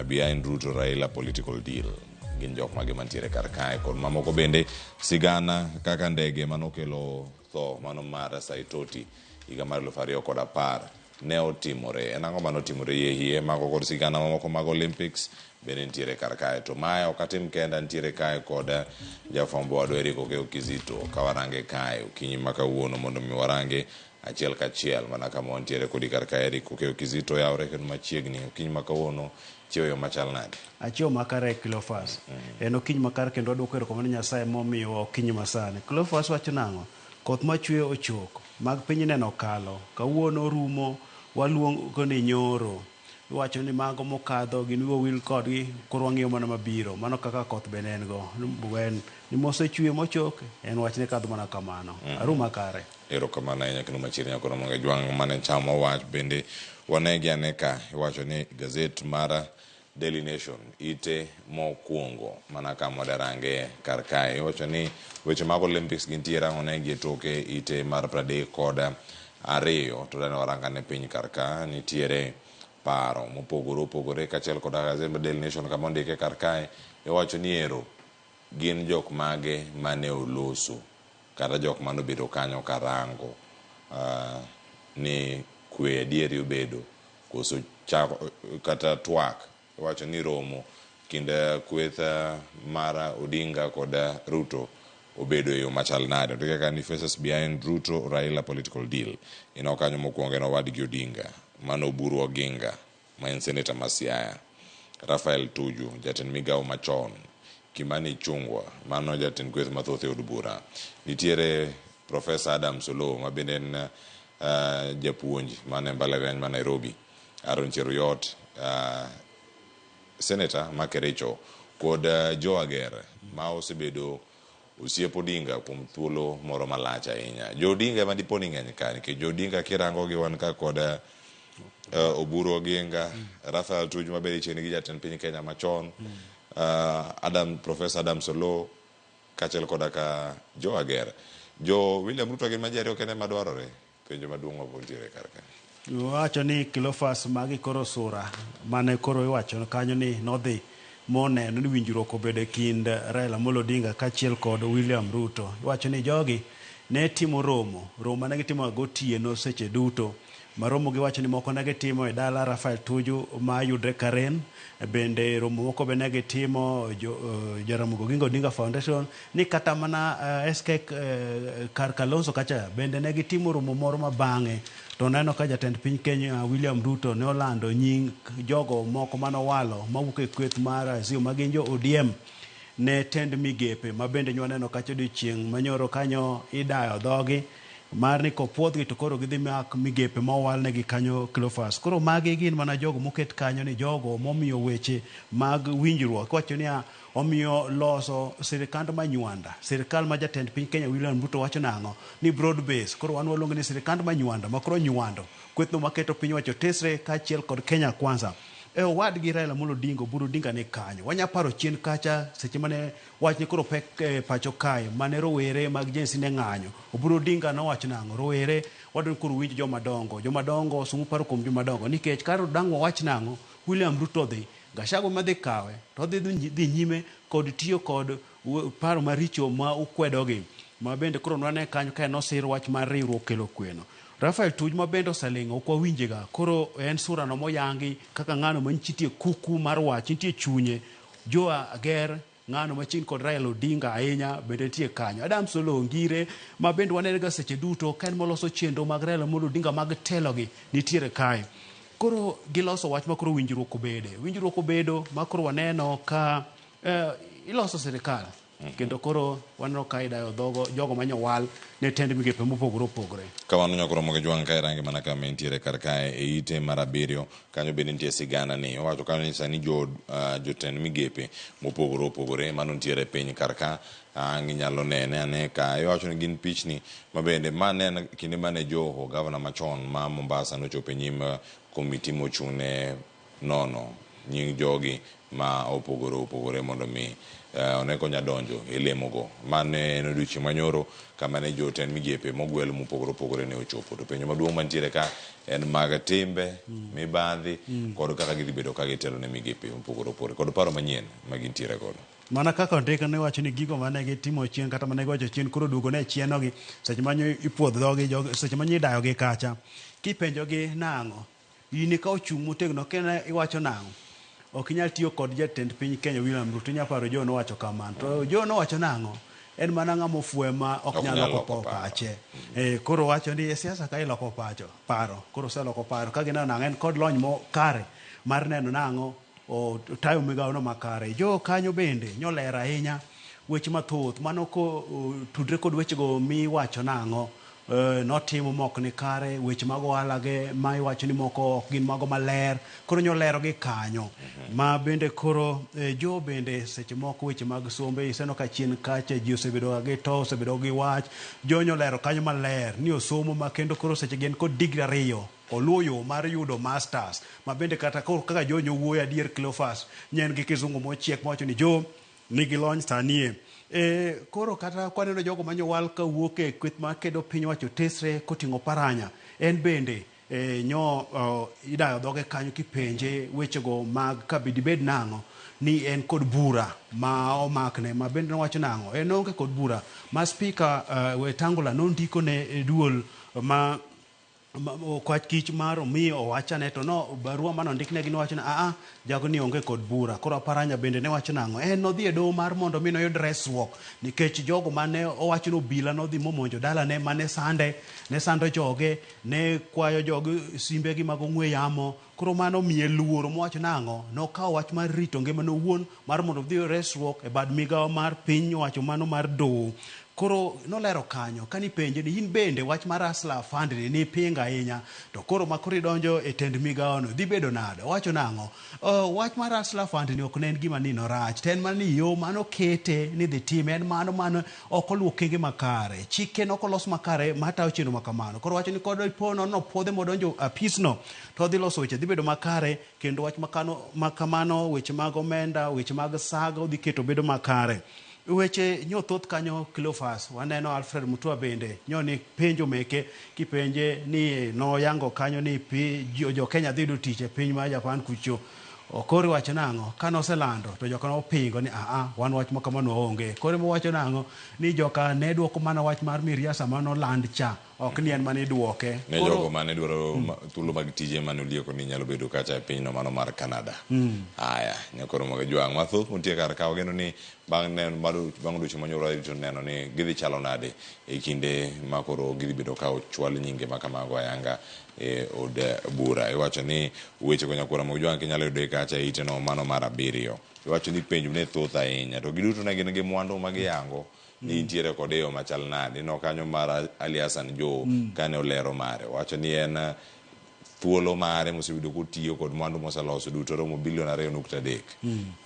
behind Ruto Raila political deal. Gin jok mage mantiere kar kae kod mamoko bende sigana kaka ndege manokelo tho mano mar Saitoti higa mar 2010 ne otimore. En ang'o mane otimore yie hie mago kod sigana mamoko mag Olympics bende nitiere kar kae. To mae ok atim kenda, nitiere kae kod jafwambo wadwa Eric Okeyo Kizito ka warange kae okinyi ma kawuono mondo mi warange achiel kachiel mana kama wantiere kodi kar kae. Eric Okeyo Kizito, yawre kendo machiegni okinyi ma kawuono, chiewo yo machal nade? Achiewo makare, Cleophas. En okinyi makare kendo waduoko erokamano ne Nyasaye momiyowa okinyi masani. Cleophas wacho nang'o? Koth machwe ochok, mag piny neno okalo, kawuono orumo, waluongo ni nyoro. Iwacho ni mago mokadho gin wiwa wil kodgi, koro wang'iyo mana mabiro. Mano kaka koth bende en go. En ni mosechwe mochok, en wach ni kadho mana kamano. Arum makare. Erokamano ahinya kendo machiegni nyakoro Ramogi Ajwang' mane chamo wach bende wanegi ane ka iwacho ni gazet mar Daily Nation ite mokwongo mana kama wadarange kar kae iwacho ni weche mag Olympics gintiere ang' onegi e toke ite mar 32 to dane warangane piny kar ka nitiere paro mopogore opogore kaachiel kod gazet mar Daily Nation kama ondike kar kae iwacho ni ero gin jok mage mane oloso kata jok mane obedo kanyo karango ni kwe adieri obedo koso chako kata twak. Iwacho ni romo kind kweth mar Odinga kod Ruto obedo e yo machal nade. Ondike ka ni faces behind Ruto Raila political deal. Ineno kanyo mokwongo en owadgi Odinga mano Oburu Oginga ma en seneta ma Siaya, Raphael Tuju jatend migawo machon, Kimani Ichung'wa mano jatend kweth mathoth e od bura, nitiere Professor Adams Oloo ma bende en japuonj man e mbalariany ma Nairobi, Aaron Cheruiyot seneta ma Kericho kod Joe Ager ma osebedo osiep Odinga kuom thuolo moro malach ahinya. Jo Odinga ema dipo ni ng'eny ka nikech jo Odinga kirango gi wan ka kod Oburu Oginga, Raphael Tuju mabende chiegni gi jatend piny Kenya machon, Adam Professor Adams Oloo kaachiel koda ka Joe Ager. Jo William Ruto gin ma ji ariyo kende madwarore. Penjo maduong' ma pod nitiere kar ka. Wacho ni Cleophas magi koro sura mane koro iwacho kanyo ni nodhi moneno ni winjruok obedo e kind Raila Amolo Odinga kaachiel kod William Ruto. Iwacho ni jogi ne timo romo, romo mane gitimo gotieno seche duto. Ma romo giwacho ni moko ne gitimo e dala Raphael Tuju ma yudre Karen, bende romo moko be ne gitimo Jaramogi Oginga Odinga Foundation, ni kata mana SK kar Kalonzo kacha bende ne gitimo romo moro ma bang'e to neno ka jatend piny Kenya William Ruto ne olando nying jogo moko manowalo mawuok e kweth mar Azimio ma gin jo ODM ne tend migepe ma bende nwaneno kacha odiochieng' manyoro kanyo idayo dhogi mar ni kopuodhgi to koro gidhi mak migepe mowalnegi kanyo Cleophas. Koro magi gin mana jogo moket kanyo ni jogo momiyo weche mag winjruok. Iwacho niya omiyo loso sirikand manywanda, sirikal ma jatend piny Kenya William Ruto wacho nang'o ni broad base. Koro wan waluongo ni sirikand manywanda ma koro nywando kwethno maketo piny owacho tesre kaachiel kod Kenya Kwanza. E owadgi Raila Amolo Odinga, Oburu Odinga ni kanyo. Wanya paro chien kacha seche mane wach ni koro pek pacho kae mane rowere mag Gen Z ne ng'anyo. Oburu Odinga nowacho nang'o? Rowere wadwaro ni koro uwinj joma dongo. Joma dongo somo paro kuom joma dongo nikech kar dang' wawach nang'o William Ruto dhi, Gachagua madhi kawe to odhi dhi nyime kod tiyo kod paro maricho ma ukwedogi. Ma bende koro nwane kanyo ka en osir wach mar riwruok kelo kweno. Raphael Tuju ma bende oseling'o ok wawinjega. Koro en sura no moyangi kaka ng'ano ma nitie kuku mar wach, nitie chunye. Joe Ager ng'ano machiegni kod Raila Odinga ahinya bende nitie kanyo. Adams Oloo Ngire ma bende waneno ga seche duto ka en moloso chenro mag Raila Amolo Odinga mag telogi nitiere kae. Koro giloso wach ma koro winjruok obede. Winjruok obedo ma koro waneno ka iloso sirikal. Kendo koro waneno ka idayo dhogo jogo manyowal ne tend migepe mopogore opogore. Kamano nyakoro Ramogi Jwang' ka irange mana kama entiere kar kae e ite mar 7 kanyo bende nitie sigana ni owacho kanyo ni sani jotend migepe mopogore opogore mano nitiere piny kar ka ang' inyalo nene ane ka iwacho ni gin pichni ma bende mane en kinde mane Joho gavana machon ma Mombasa nochopo e nyim komiti mochung' ne nono nying jogi ma opogore opogore mondo mi one konya donjo e lemogo. Mane en odiochieng' manyoro kama ne jotend migepe mogwel mopogore opogore ne ochopo. To penjo maduong' mantiere ka en mag timbe, mibadhi kod kaka gidhi bedo ka gitelo ne migepe mopogore opogore kod paro manyien ma gintiere godo. Mana kaka ondik ne wacho ni gigo mane gitimo chien kata mane giwacho chien koro duogo ne chienogi seche manyo ipuodho dhogi seche manyo idayogi kacha kipenjogi nang'o in ka ochung' motegno kendo iwacho nang'o Ok inyal tiyo kod jatend piny Kenya William Ruto. Inyalo paro Joe nowacho kamano. To Joe nowacho nang'o? En mana ng'ama ofuwo ema ok nyal loko pache. Koro wacho ni e siasa ka iloko pacho, paro. Koro oseloko paro ka gineno nang'o en kod lony makare mar neno nang'o otayo migawono makare. Joe kanyo bende nyolero ahinya weche mathoth mano kotudre kod wechego miwacho nang'o notimo mok ni kare, weche mag ohala ge ma iwacho ni moko ok gin mago maler, koro nyolero gi kanyo. Ma bende koro Joe bende seche moko weche mag sombe iseneno ka chien kacha ji osebedo ga gi to osebedo gi wach. Joe nyolero kanyo maler ni osomo ma kendo koro seche gi en kod digri 2 oluwo yo mar yudo masters ma bende kata koro kaka Joe nyowuoyo adier Cleophas nye en gi kizungu mochiek mowacho ni Joe nigi lony sani e. Koro kata kwaneno jogo manyowal kawuok e kweth makedo piny owacho tesre koting'o Paranya, en bende nyo idayo dhoge kanyo kipenje wechego mag ka dibed nang'o ni en kod bura ma omakne ma bende nowacho nang'o en onge kod bura ma spika Wetangula nondiko ne duol ma kwach kich mar omi owachane to no barua mane ondiknegi nowacho ni aa jago ni onge kod bura. Koro Oparanya bende ne wacho nang'o en nodhi e doho mar mondo mi noyud resruok nikech jogo mane owacho ni obila nodhi momonjo dalane mane sande ne sando joge ne kwayo joge simbegi mag ong'we yamo. Koro mano miye luoro mowacho nang'o nokawo wach mar rito ngimane owuon mar mondo odhi resruok e bad migawo mar piny owacho mano mar doho. Koro nolero kanyo kani penje ni in bende wach mar Hustler Fund ni nipingo ahinya to koro ma koro idonjo e tend migawo no dhi bedo nade? Owacho nang'o? Wach mar Hustler Fund ni ok ne en gima ni norach to en mana ni yo manokete ni dhi time en mano mano ok oluwo okenge makare, chike ne ok olos makare matayo chenro ma kamano. Koro wacho ni kod po nono puodhe modonjo apisno to odhi loso weche dhi bedo makare kendo wach makamano weche mag omenda, weche mag saga odhi keto bedo makare. Weche nyo thoth kanyo Cleophas, waneno Alfred Mutua bende nyo ni penjo meke kipenje ni noyango kanyo ni jo Kenya dhi yudo tich e piny mar Japan kucho. Koro iwacho nang'o? Kane oselando to joka nopingo ni aa wan wach ma kamano waonge. Koro emowacho nang'o? Ni joka ne dwoko mana wach mar miriasa manoland cha, ok ni en mane idwoke. Ne jogo mane dwaro thuolo mag tije mane olieko ni nyalo bedo kacha e pinyno mano mar Canada. Aya, nyakoro mag jwang' mathoth mantie kar ka wageno ni bang' odiochieng' manyoro warito neno ni gidhi chalo nade e kinde ma koro gidhi bedo ka ochwal nyinge ma kamago ayanga e od bura. Iwacho ni weche go nyakwara mag jwang' kinyalo yudo kacha e ite no mano mar 7. Iwacho ni penjo ne thoth ahinya to giduto ne gin gi mwandu ma giyango ni nitiere kod e yo machal nade. Ineno kanyo mar Ali Hassan Joho kane olero mare wacho ni en thuolo mare moseyudo kotiyo kod mwandu moseloso duto romo bilion 2.3.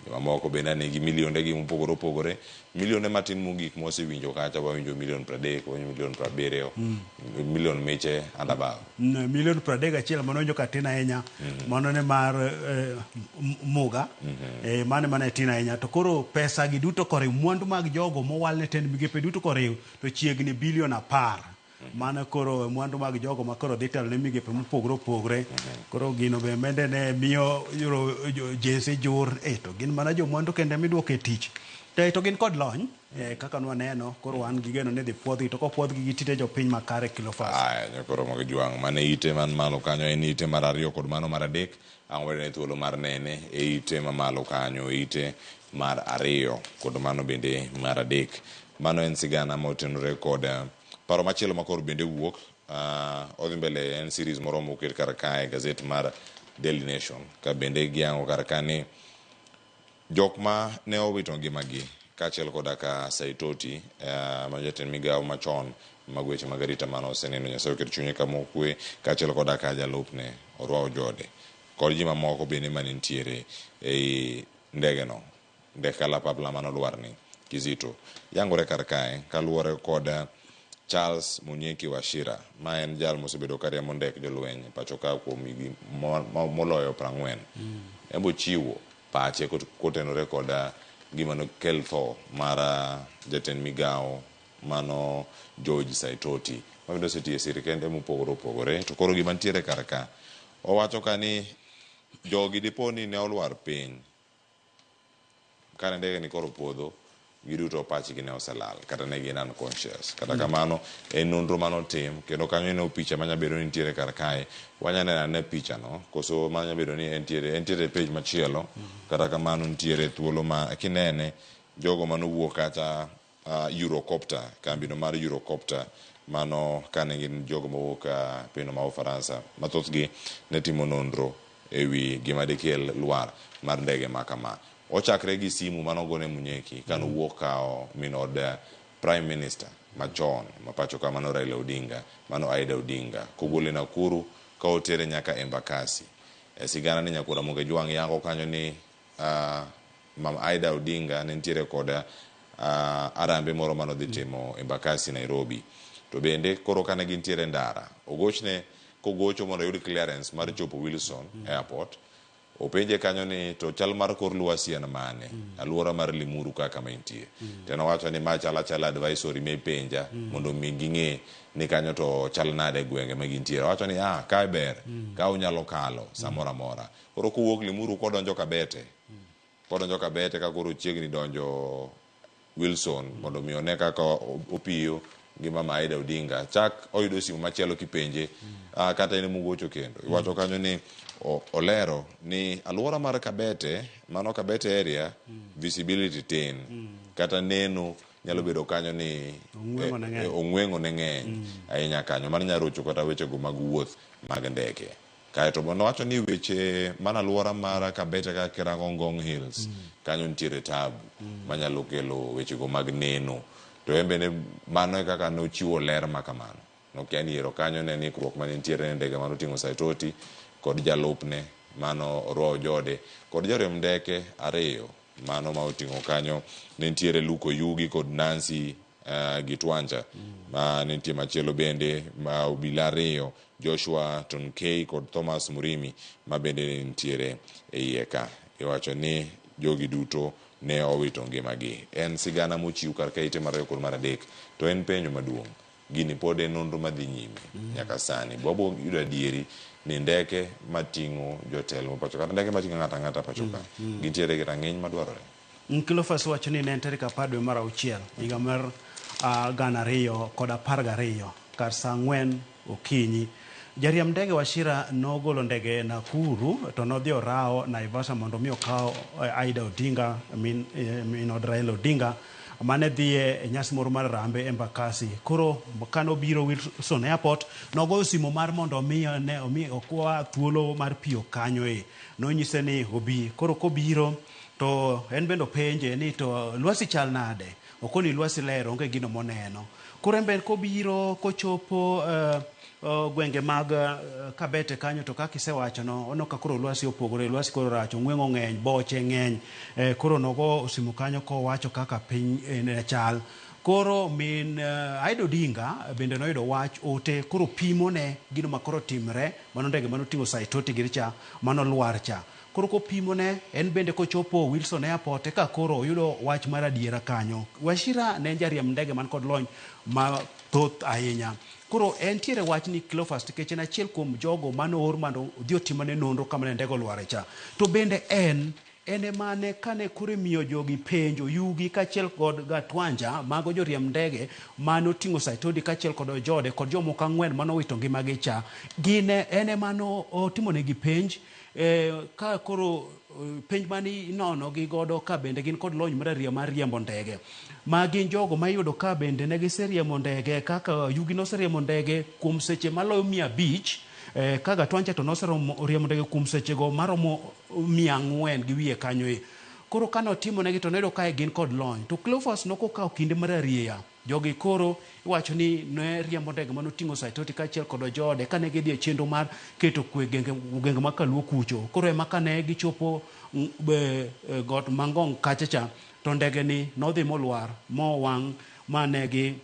Jomamoko bende nigi milionde gi mopogore opogore. Milionde matin mogik mosewinjo kacha wawinjo milion 30, wawinjo milion 70, milion miche and above. Milion 31 mano winjo ka tin ahinya. Mano ne mar Muga. Mano mane tin ahinya. To koro pesa gi duto koriw, mwandu mag jogo mowal ne tend migepe duto koriw to chiegni bilion 10. Mano koro mwandu mag jogo ma koro dhi telo ne migepe mopogore opogore. Koro gino be mende ne miyo jensi jur to gin mana jomwandu kende miduoko e tich. To gin kod lony kaka nwaneno koro wan gi geno ni dhi puodhgi to kopuodhgi gitite jopiny makare Cleophas. Aya, nyakoro mag jwang' mane ite man malo kanyo en ite mar 2 kod mano mar 3. Ang' wene thuolo mar nene e ite mamalo kanyo, ite mar 2 kod mano bende mar 3. Mano en sigana motenore kod paro machielo ma koro bende wuok. Odhi mbele en series moro moket kar kae gazet mar Daily Nation ka bende giyango kar ka ni jok ma ne owito ngimagi kaachiel koda ka Saitoti ma jatend migawo machon mag weche mag arita mane oseneno Nyasaye oketo chunye kama okwe, kaachiel koda ka jalupne Orwa Ojode kod ji mamoko bende mane nitiere ei ndege no, ndek kalapapla mane olwarni Kizito. Yangore kar kae kaluwore kod Charles Munyeki Wachira ma en jal mosebedo kariembo ndek jolweny pacho ka kuom higni moloyo 40. Embo chiwo pache kotenore kod gima nokel tho mar jatend migawo mano George Saitoti ma bende osetiyo e sirkende mopogore opogore. To koro gima nitiere kar ka owacho ka ni jogi dipo ni ne olwar piny kane ndege ni koro podho Giduto pachgi ne oselal kata ne gin unconscious. Kata kamano, en nonro mane otim kendo kanyo ineno picha manya bedo ni nitiere kar kae. Wanya neno anena pichano koso manya bedo ni entiere entiere e page machielo. Kata kamano nitiere thuolo ma kinene jogo mane owuok kata Eurocopter, kambino mar Eurocopter mano kane gin jogo mawuok pinyno ma Ufaransa ma thothgi ne timo nonro ewi gima dikel lwar mar ndege ma kama. Ochakre gi simu mane ogone Munyeki kane owuok kawo min od Prime Minister machon ma pacho ka mano Raila Odinga, mano Aida Odinga, kogole Nakuru ka otere nyaka Embakasi. E sigana ni Nyakwar Ramogi Ojwang' yango kanyo ni Mama Aida Odinga ne nitiere kod arambe moro mane odhi timo Embakasi Nairobi. To bende koro kane gintiere e ndara, ogochne kogocho mondo oyud clearance mar chopo Wilson Airport. Openje kanyo ni to chal mar kor lwasi en mane, aluora mar Limuru ka kama intie. To en owacho ni ma chal achala advisory ma ipenja mondo mi ging'e ni kanyo to chal nade e gwenge ma gintiere. Owacho ni ah, kae ber, ka unyalo kalo samoro amora. Koro kowuok Limuru kodonjo Kabete, kodonjo Kabete ka koro ochiegni donjo Wilson mondo mi one kaka opiyo gi Mama Aida Odinga. Chak oyudo simu machielo kipenje kata en emogocho kendo. Iwacho kanyo ni olero ni aluora mar Kabete, mano Kabete area, visibility tin. Kata neno nyalo bedo kanyo ni Ong'weng'o ne ng'eny. Ong'weng'o ne ng'eny ahinya kanyo. Mano nyalo rocho kata wechego mag wuoth mag ndeke. Kaeto bo nowacho ni weche mana aluora mar Kabete ka kirango Ngong Hills, kanyo nitiere tabu manyalo kelo wechego mag neno. To en bende mano e kaka nochiwo ler ma kamano. Nokia ni ero kanyo ne en ikruok mane nitiere ne ndege mane oting'o Saitoti kod jalupne mano Orwa Ojode kod joriemb ndeke ariyo mano ma oting'o kanyo ne nitiere Luke Oyugi kod Nancy Gitwanja. Ma ne nitie machielo bende ma obila ariyo Joshua Tonkei kod Thomas Murimi ma bende ne nitiere e iye ka. Iwacho ni jogi duto ne owito ngimagi. En sigana mochiw kar ka ite mar ariyo kod mar adek. To en penjo maduong'. Gini pod en nonro madhi nyime nyaka sani. Wabiro yudo adieri ni ndeke mating'o jotelo ma pacho kata ndeke mating'o ng'ato ang'ata pacho ka gintiere gi rang'iny madwarore. Cleophas wacho ni ne en tarik 10 dwe mar auchiel higa mar 2012 kar saa 4 okinyi. Jariemb ndege Wachira nogolo ndege e Nakuru to nodhi orawo Naivasha mondo mi okaw Aida Odinga min od Raila Odinga mane dhiye e nyasi moro mar Harambee Embakasi. Koro kane obiro Wilson Airport nogoyo simo mar mondo omi ne omi okwa thuolo mar piyo kanyo e. Nonyise ni obi. Koro kobiro to en bende openje ni to lwasi chal nade? Okoni lwasi ler onge gino moneno. Koro en bende kobiro kochopo gwenge mag Kabete kanyo to kaka isewacho no oneno ka koro lwasi opogore, lwasi koro rach, ong'weng'o ng'eny, boche ng'eny. Koro nogo simu kanyo kowacho kaka piny ne chal. Koro min Aida Odinga bende noyudo wach ote koro pimone gino ma koro timre mano ndege mane oting'o Saitoti giri cha mano lwar cha. Koro kopimone en bende kochopo Wilson Airport eka koro oyudo wach mar adiera kanyo. Wachira ne en jariemb ndege man kod lony mathoth ahinya. Koro entiere wach ni Cleophas nikech en achiel kuom jogo mane oor mondo odhi otimane nonro kama ne ndege olware cha. To bende en emane kane koro imiyo jogi penjo Yugi kaachiel kod Gatwanja mago joriemb ndege mane oting'o Saitoti kaachiel kod Ojode kod jomoko ang'wen mane owito ngimagi cha. Gin en ema otimonegi penj ka koro penj mane inono gi godo ka bende gin kod lony mar ariyo mar riembo ndege. Ma gin jogo ma iyudo ka bende ne giseriembo ndege kaka Yugi noseriembo ndege kuom seche maloyo 500, ka Gatwanja to noseriembo ndege kuom sechego maromo 400 gi wiye kanyo e. Koro kane otimonegi to noyudo ka gin kod lony. To Cleophas nokokawo kinde mar arieya. Jogi koro iwacho ni ne riembo ndege mane oting'o Saitoti kaachiel kod Ojode kane gidhi e chenro mar keto kwe gwenge ma Kaluo kucho. Koro ema kane gichopo got Mangong kacha cha to ndege ni nodhi molwar mowang' mane gi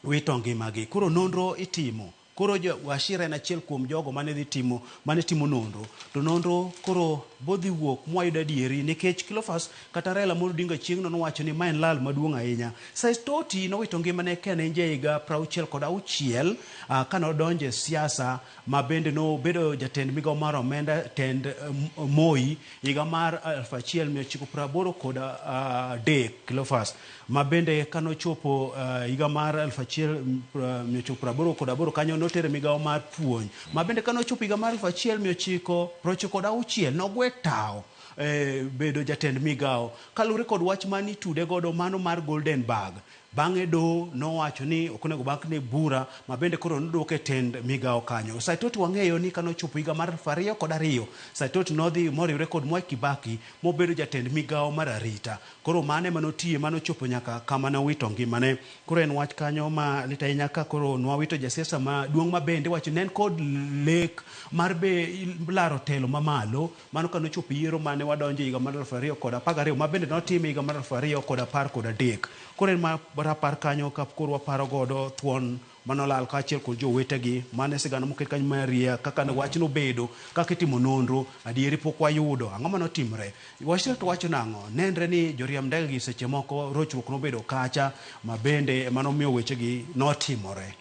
wito ngimagi. Koro nonro itimo. Koro jo Wachira en achiel kuom jogo mane dhi timo mane timo nonro. To nonro koro bodhi wuok mwayudo adieri nikech Cleophas kata Raila Amolo Odinga chieng'no nowacho ni ma en lal maduong' ahinya. Saitoti nowito ngimane ka ne en ja higa 66 ka nodonjo e siasa ma bende nobedo jatend migawo mar omenda tend Moi higa mar 1983 Cleophas ma bende kane ochopo higa mar 1988 kanyo notere migawo mar puonj ma bende kane ochopo higa mar 1996 nogwe tawo bedo jatend migawo kaluwore kod wach mane itude godo mano mar Golden Bag. Bang'e doho nowacho ni ok onego bakne bura ma bende koro noduoke e tend migawo kanyo. Saitoti wang'eyo ni kane ochopo higa mar 2002, Saitoti nodhi moriwre kod Mwai Kibaki mobedo jatend migawo mar arita. Koro mano ema notiye mane ochopo nyaka kama nowito ngimane. Koro en wach kanyo ma lit ahinya ka koro nwawito jasiasa maduong' ma bende iwacho ni ne en kod lek mar be laro telo mamalo. Mano kane ochopo yiero mane wadonjo e higa mar 2012 ma bende notim e higa mar 2013. Koro en ma rapar kanyo ka koro waparo godo thuon manolal kaachiel kod jowetegi. Mano e sigana moket kanyo mar ria kaka ne wachno obedo, kaka itimo nonro, adieri pok wayudo. Ang'o mane otimre? Wachno to wacho nang'o? Nenre ni joriemb ndege gi seche moko rochruok nobedo kacha ma bende ema nomiyo wechegi notimore.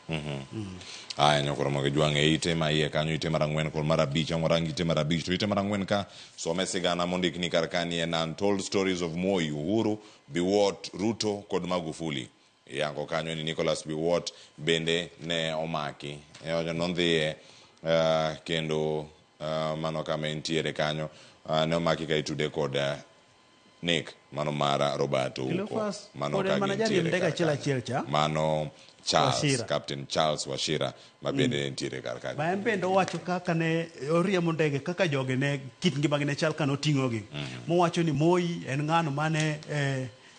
Aya nyokoro mogi jwang' e ite ma iye kanyo, ite mar ang'wen kod mar abich. Ang' warang ite mar abich. To ite mar ang'wen ka some sigana mondikni kar ka ni en Untold Stories of Moi, Uhuru, Biwott, Ruto kod Magufuli. Iyango kanyo ni Nicholas Biwott bende ne omaki. Nondhiye kendo mano kama entiere kanyo ne omaki ka itude kod nek mano mar Robert Ouko. Cleophas, Mano pod en ka mana jariemb gintiere ndege kar achiel kanyo. achiel cha. Mano Charles, Wachira. Captain Charles Wachira ma bende nitiere kar kanyo. Ma en bende owacho kaka ne oriembo ndege kaka joge ne kit ngimagi ne chal kane oting'ogi. Mowacho ni Moi en ng'ano mane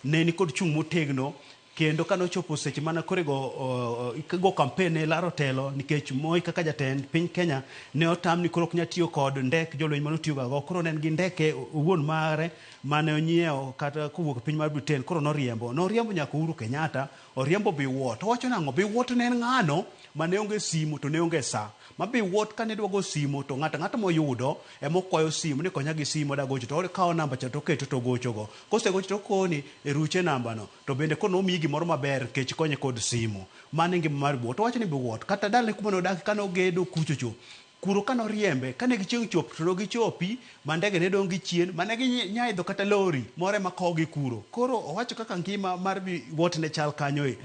ne nikod chung' motegno kendo kane ochopo seche mane koro igo campaign ne laro telo nikech Moi kaka jatend piny Kenya ne otam ni koro ok nyal tiyo kod ndek jolweny mane otiyogago. Koro ne en gi ndeke owuon mare mane onyiewo kata kowuok e piny mar Britain koro noriembo. Noriembo nyaka Uhuru Kenyatta, oriembo Biwott. Owacho nang'o? Biwott ne en ng'ano mane onge simu to ne onge saa. Ma Biwott kane dwa go simu to ng'ato ang'ata moyudo ema okwayo simu ni konya gi simu adwa gocho to okawo namba cha to oketo to ogochogo. Kosegocho to okoni e ruche namba no to bende koro nomiyi gimoro maber nikech ikonye kod simu. Mano e ngima mar Biwott. Owacho ni Biwott kata dalane kuma nodakie kane ogedo kuchocho kuro kane oriembe kane gichieng' chopo to nogichopi ma ndege ne dong' gi chien mane ginyaidho kata lori moro ema kowogi kuro. Koro owacho kaka ngima mar Biwott ne chal kanyo e.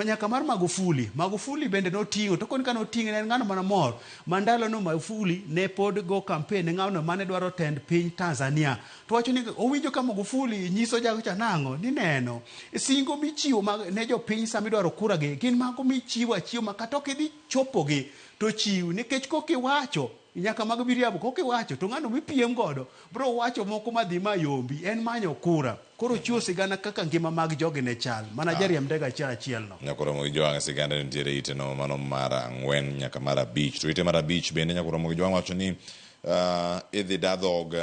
Nyaka mar Magufuli. Magufuli bende noting'o to koni kane oting'e ne en ng'ano mana mor ma ndalono Magufuli ne pod go campaign ne ng'ano mane dwaro tend piny Tanzania. To wacho ni owinjo ka Magufuli nyiso jago cha nang'o ni neno singo michiwo mag ne jopiny sama idwaro kura gi gin mago michiwo achiwa ma kata ok idhi chopogi to chiw nikech kokiwacho nyaka mag miriambo kokiwacho to ng'ano mipiem godo bro wacho moko madhi mayombi en manyo kura. Koro chiwo sigana kaka ngima mag jogi ne chal mana jariemb ndege achiel achiel no. Nyakoromo gi jwang' siganda nitiere ite no mano mar ang'wen nyaka mar abich. To ite mar abich bende nyakoromo gi jwang' wacho ni idhi da dhog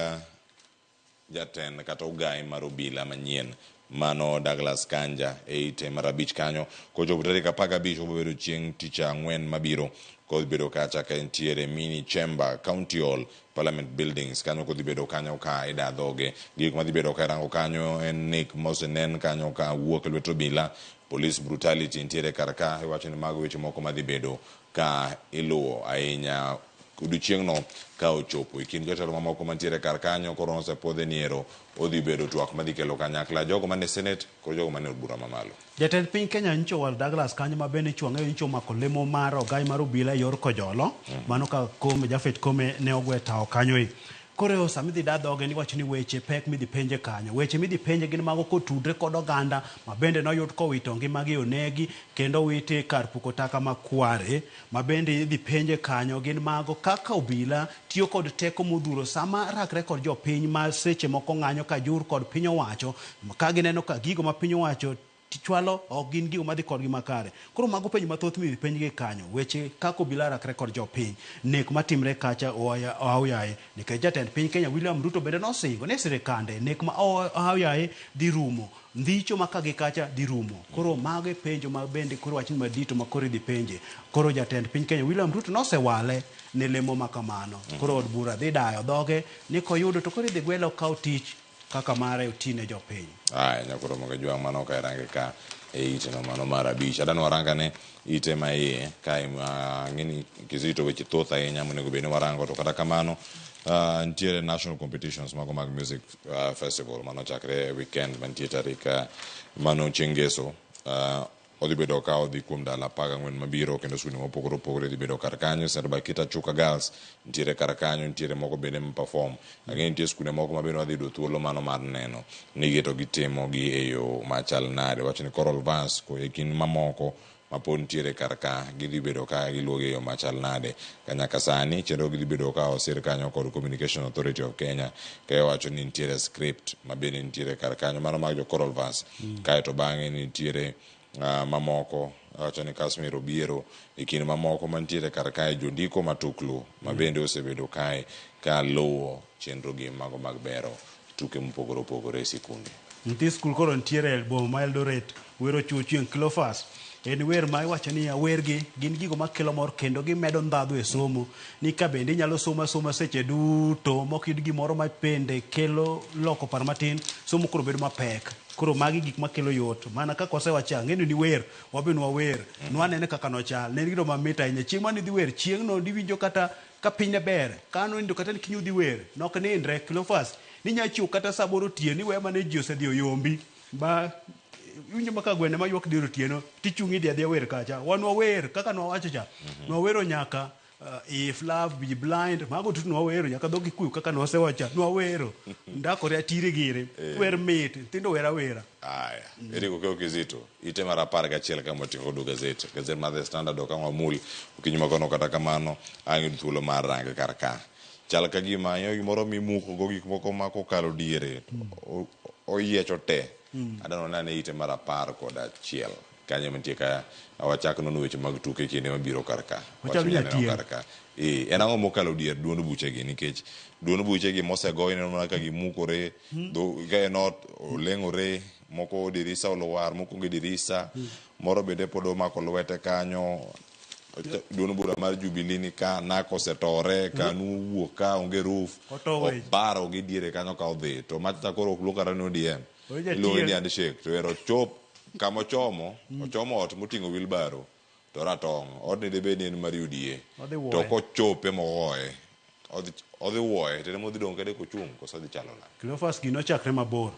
jatend kata ogai mar obila manyien mano Douglas Kanja e ite mar abich kanyo. Kochopo tarik 15 obiro bedo chieng' tich ang'wen mabiro kodhi bedo kacha ka entiere mini chamber County Hall Parliament Buildings kanyo kodhi bedo kanyo ka ida dhoge. Gik madhi bedo ka irango kanyo en nek mosenen kanyo ka wuok e lwet obila, police brutality nitiere kar ka, iwacho ni mago weche moko madhi bedo ka iluwo ahinya odiochieng'no ka ochopo. E kind jotelo mamoko mantiere kar kanyo koro nosepuodhe ni ero odhi bedo twak madhi kelo kanyakla jogo mane Senate kod jogo mane od bura mamalo. Jatend piny Kenya nyicho owalo Douglas kanyo ma bende nyicho wang'eyo nyicho omako lemo mar ogai mar obila e yor Kojolo. Mano ka Kome, Japhet Kome ne ogwe tawo kanyo e. Koro sama idhi da dhoge ni iwacho ni weche pek midhi penje kanyo. Weche midhi penje gin mago kotudre kod oganda ma bende noyud kowito ngimagi onegi kendo owiti kar puko taka ma Kware ma bende idhi penje kanyo gin mago kaka obila tiyo kod teko modhuro sama rakre kod jopiny ma seche moko ng'anyo ka jur kod piny owacho ka gineno ka gigo ma piny owacho Chwalo ok gin gigo madhi kodgi makare. Koro mago penjo mathoth midhi penjgi kanyo. Weche kaka obila rakre kod jopiny. Nek matimre kacha oaoyaye. Nikech jatend piny Kenya William Ruto bende nosingo ni sirikande nek ma oaoyaye dhi rumo. Ndhicho ma ka gi kacha dhi rumo. Koro mago e penjo ma bende koro wachni madito ma koro idhi penje. Koro jatend piny Kenya William Ruto nosewale ne lemo ma kamano. Koro od bura dhi dayo dhoge ni koyudo to koro idhi gwele okaw tich kaka mare otine jopiny. Aya, nyakoro moga jwang' mano ka irange ka e ite no mano mar abich. Adani waranga ne ite ma iye ka ng'eni Kizito weche thoth ahinya monego bed ni warango to kata kamano nitiere national competitions mago mag music festival mano chakre e weekend mantie tarik mano chieng' ngeso odhi bedo ka odhi kuom ndalo 14 mabiro kendo skunde mopogore opogore dhi bedo kar kanyo. St. Bakita Chuka Girls nitiere kar kanyo, nitiere moko bende ma perform. Ang'e nitie skunde moko ma bende wadhi yudo thuolo mano mar neno ni gi to gitimo gi e yo machal nade. Wacho ni Coral Verse e kind mamoko ma pod nitiere kar ka gidhi bedo ka giluwo gi e yo machal nade. Ka nyaka sani chenro gidhi bedo ka osir kanyo kod Communication Authority of Kenya ka iwacho ni nitiere script ma bende nitiere kar kanyo mano mag jo Coral Verse. Kaeto bang'e nitiere mamoko wacho ni Kasmir Obiero e kind mamoko mantiere kar kae jondiko matuklu ma bende osebedo kae ka luwo chenro gi mago mag bero tuke mopogore opogore e sikunde. Nyithi skul koro nitiere e boma ma Eldoret wero chuo chieng' Cleophas. En wer ma iwacho ni wergi gin gigo makelo mor kendo gimedo ndhadhu e somo. Ni ka bende inyalo somo asoma seche duto mok iyud gimoro ma bende kelo loko paro matin, somo koro bedo mapek. Koro magi gik makelo yot. Mana kaka wasewacho, ang'eyo ni wer, wabe nwawer. Nwanene kaka nochal. Ne en gino mamit ahinya. Chieng' mane idhi wer, chieng'no diwinjo kata ka piny ne ber. Ka nonindo kata ni kiny udhi wer, nok nindre. Cleophas, ninya chiew kata saa aboro otieno, iweyo mana ji osedhi oyombi. Ba iwinjo ma ka gwende ma ywak dier otieno, tichung' idhi adhiya wer kacha. Wan wawer, kaka nwawacho cha. Nwawero nyaka If Love Be Blind, mago duto nwawero nyaka dho Kikuyu kaka nwasewacho, nwawero. Ndakore atire gire, wer mit, nyithindo wer awera. Aya, Eric Okeyo Kizito, ite mar 11 kama oting'o godo gazet. Gazet mar The Standard ok ang' wamul okinyi ma kono kata kamano ang' yud thuolo mar range kar ka. Chal ka gima ing'eyo gimoro mimuko go gik moko ma kokalo diere oyiecho te. Adwaro nane ite mar 11. Kanyo mantie ka wachak nono weche mag tuke kinde mabiro kar ka. Ochalo Wach mineno nyatieng'. kar ka. En ang'o mokalo dier duond buchegi nikech duond buchegi mosego ineno mana ka gimukore, ka en ot oleng'ore, moko dirisa olwar, moko onge dirisa, moro bende pod omako lwete kanyo. Duond bura mar Jubilee ni ka, NAC osetore, KANU owuok ka onge roof, obaro gi diere kanyo ka odhi. To macha koro ok luong kata ni ODM, iluonge ni handshake. To ero chop kama ochomo, ochomo ot moting'o wheelbarrow to ratong'. Odni dibed ni en mar UDA. To kochope mogoye, odhi wuoye, to en ema odhi dong' kende kochung' koso odhi chalo nade? Cleophas gino ochakre mabor.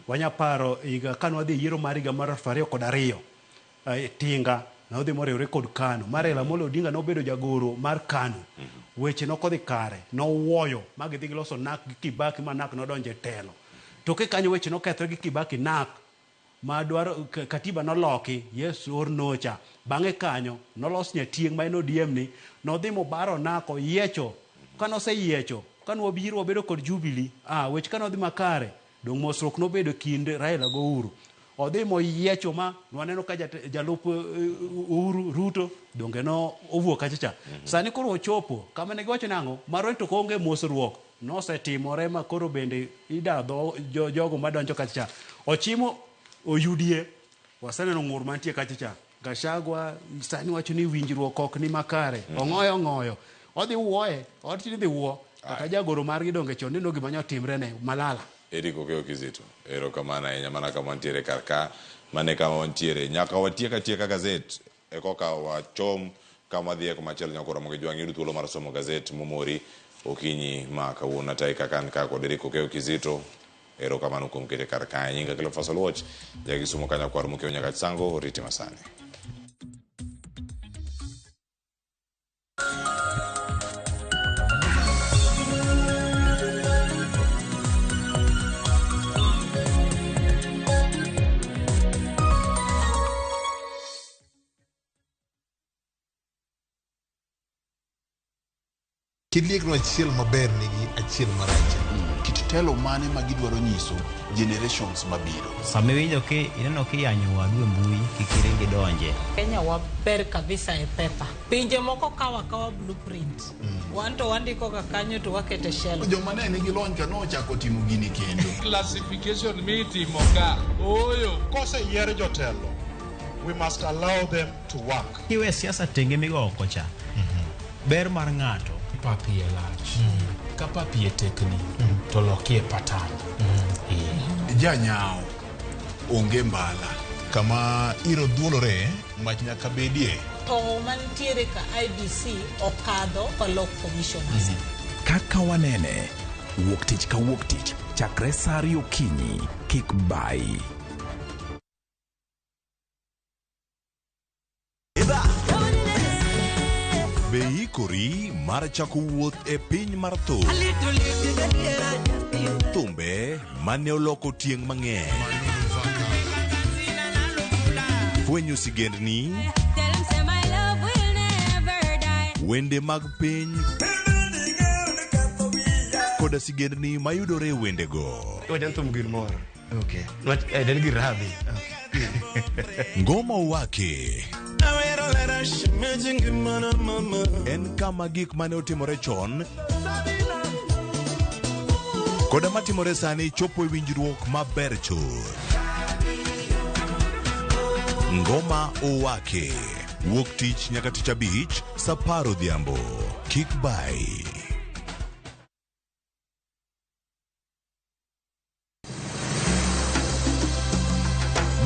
Wanya paro higa kane wadhi e yiero mar higa mar 2002, Tinga nodhi moriwore kod KANU. Mar Raila Amolo Odinga nobedo jagoro mar KANU. Weche nokodhi kare, nowuoyo ma gidhi giloso NAC gi Kibaki ma NAC nodonjo e telo. Toke kanyo weche nokethore gi Kibaki NAC ma dwaro katiba noloki, yes or no cha. Bang'e kanyo nolos nyatieng' ma en ODM ni, nodhi mobaro NAC oyiecho. Kanoseyiecho, kanwabiro wabedo kod Jubilee, weche kanodhi makare, dong' mosruok nobedo kind Raila go Uhuru. Odhi moyiecho ma nwaneno ka jalup Uhuru Ruto donge no owuok kacha cha. Sani koro ochopo kama ne giwacho nang'o, marwa to onge mosruok nosetimore ma koro bende ida dho jogo madonjo kacha cha. Ochimo UDA, waseneno ng'ur mantie kacha cha. Gachagua sani wacho ni winjruok ok ni makare. Ong'oyo ng'oyo. Odhi wuoye, odhi dhi wuo. Kata jagoro margi donge chon neno gima nyotimre ne Malala. Eric Okeyo Kizito, erokamano ahinya mana kama wantiere kar ka, mane kama wantiere. Nyaka watiek atieka gazet, e koka wachom kama wadhiye komachielo nyaka Ramogi Jwang' yud thuolo mar somo gazet momori okinyi ma kawuono. Atai kaka an ka kod Eric Okeyo Kizito, erokamano kuom kete kar kae. Nyinga Cleophas Oluoch, ja Kisumo kanyo kwar Mokeo nyaka Sango, oriti masani. Kiliekno achiel maber nigi achiel marach. Kit telo mane ma gidwaro nyiso generations mabiro. Sama iwinjo ki ineno kiyanyo wadu e mbui kik iring idonje. Kenya waber kabisa e paper. Pinje moko kawo akawa blueprint. Wan to wandiko ga kanyo to wakete shelf. Joma ne nigi lony ka nochako timo gini kendo. Classification mitimo ka ooyo. Koseyier jotelo, we must allow them to work. Kiwe siasa tenge migo oko cha. Ber mar ng'ato. Pap iye lach. Ka pap iye tekni to lokie patan. Janyao onge mbala. Kama iro dhuolore, mach nyaka bedie. To mantiere ka IEBC okadho kolok commissioners. Kaka wanene, wuok tich ka wuok tich chakre saa ariyo okinyi kik bayi. Be ikori mar chako wuoth e piny mar thum? Thumbe mane oloko tieng' mang'eny. Fwenyo sigendni, wende mag piny koda sigendni mayudore e wendego. Iwacho thum gir mor. Okay. Nwach en gir rabi. Ngoma Owake en kama gik mane otimore chon koda matimore sani chopo e winjruok maber chuth. Ngoma Owake wuok tich nyaka tich abich saa apar odhiambo. Kik bayi.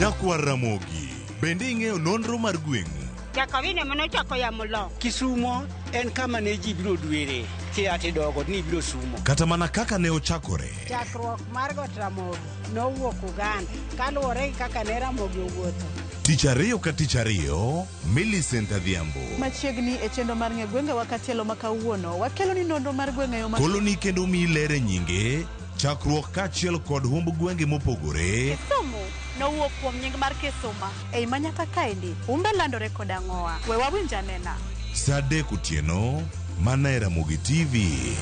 Nyakwar Ramogi, bende ing'eyo nonro mar gweng'u? Jakawine manochako yamo lo. Kisumo en kama ne ji biro dwere kia tidogo ni biro sumo. Kata mana kaka ne ochakore. Chakruok mar Got Ramogi nowuok Uganda kaluwore gi kaka ne Ramogi owuotho. Tich ariyo ka tich ariyo, Millicent Adhiambo. Machiegni e chenro mar ng'e gwengewa katielo ma kawuono, wakelo ni nonro mar gwenge yo ma Koloni kendo miyi ler e nyinge, chakruok kaachiel kod humb gwenge mopogore. Kisumu nowuok kuom nying mar Kisuma. Ei manyaka kaendi, humbe landore kod ang'owa. We wawinj anena. Saa adek otieno, mana e Ramogi TV.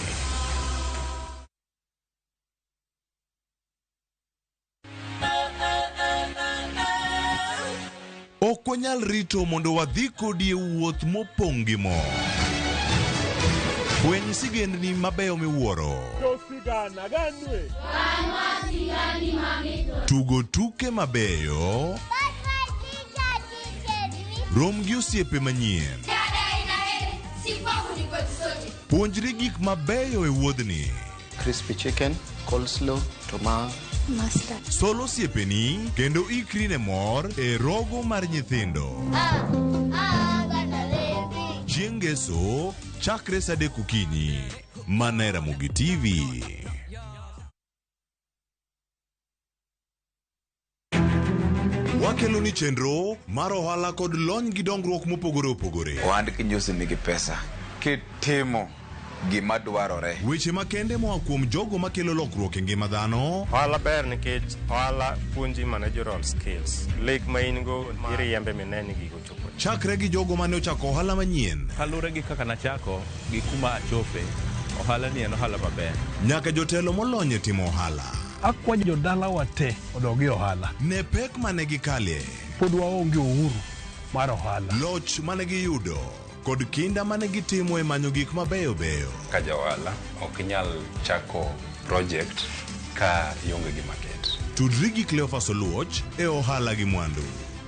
Ok wanyal rito mondo wadhi kodi e wuoth mopong' gi mor. Fweny sigendni mabeyo miwuoro. Tugo tuke mabeyo. Rom gi osiepe manyien. Puonjri gik mabeyo e wuodhni. Crispy chicken, coleslaw, tomato. Mustard. Sol osiepeni kendo ikri ne mor e rogo mar nyithindo. Chieng' Ngeso, chakre saa adek okinyi. Mana e Ramogi TV. Wakelo ni chenro mar ohala kod lony gi dongruok mopogore opogore. Ohand kinyosi nigi pesa. Kitimo gima dwarore. Weche makende moa kuom jogo makelo lokruok e ngima dhano. Ohala ber nikech ohala puonji managerial skills. Lek ma in go iriembe mine ni gigo chopo. Chakre gi jogo mane ochako ohala manyien. Kaluwore gi kaka nachako gi kuma achope, ohala ni en ohala maber. Nyaka jotelo molony e timo ohala. Akwayo jodalawa te odog e ohala. Ne pek mane gikale. Pod waonge uhuru mar ohala. Loch mane giyudo kod kinda mane gitimo e manyo gik mabeyo beyo. Ka ja ohala ok inyal chako project ka ionge gi market. Tudri gi Cleophas Oluoch e ohala gi mwandu.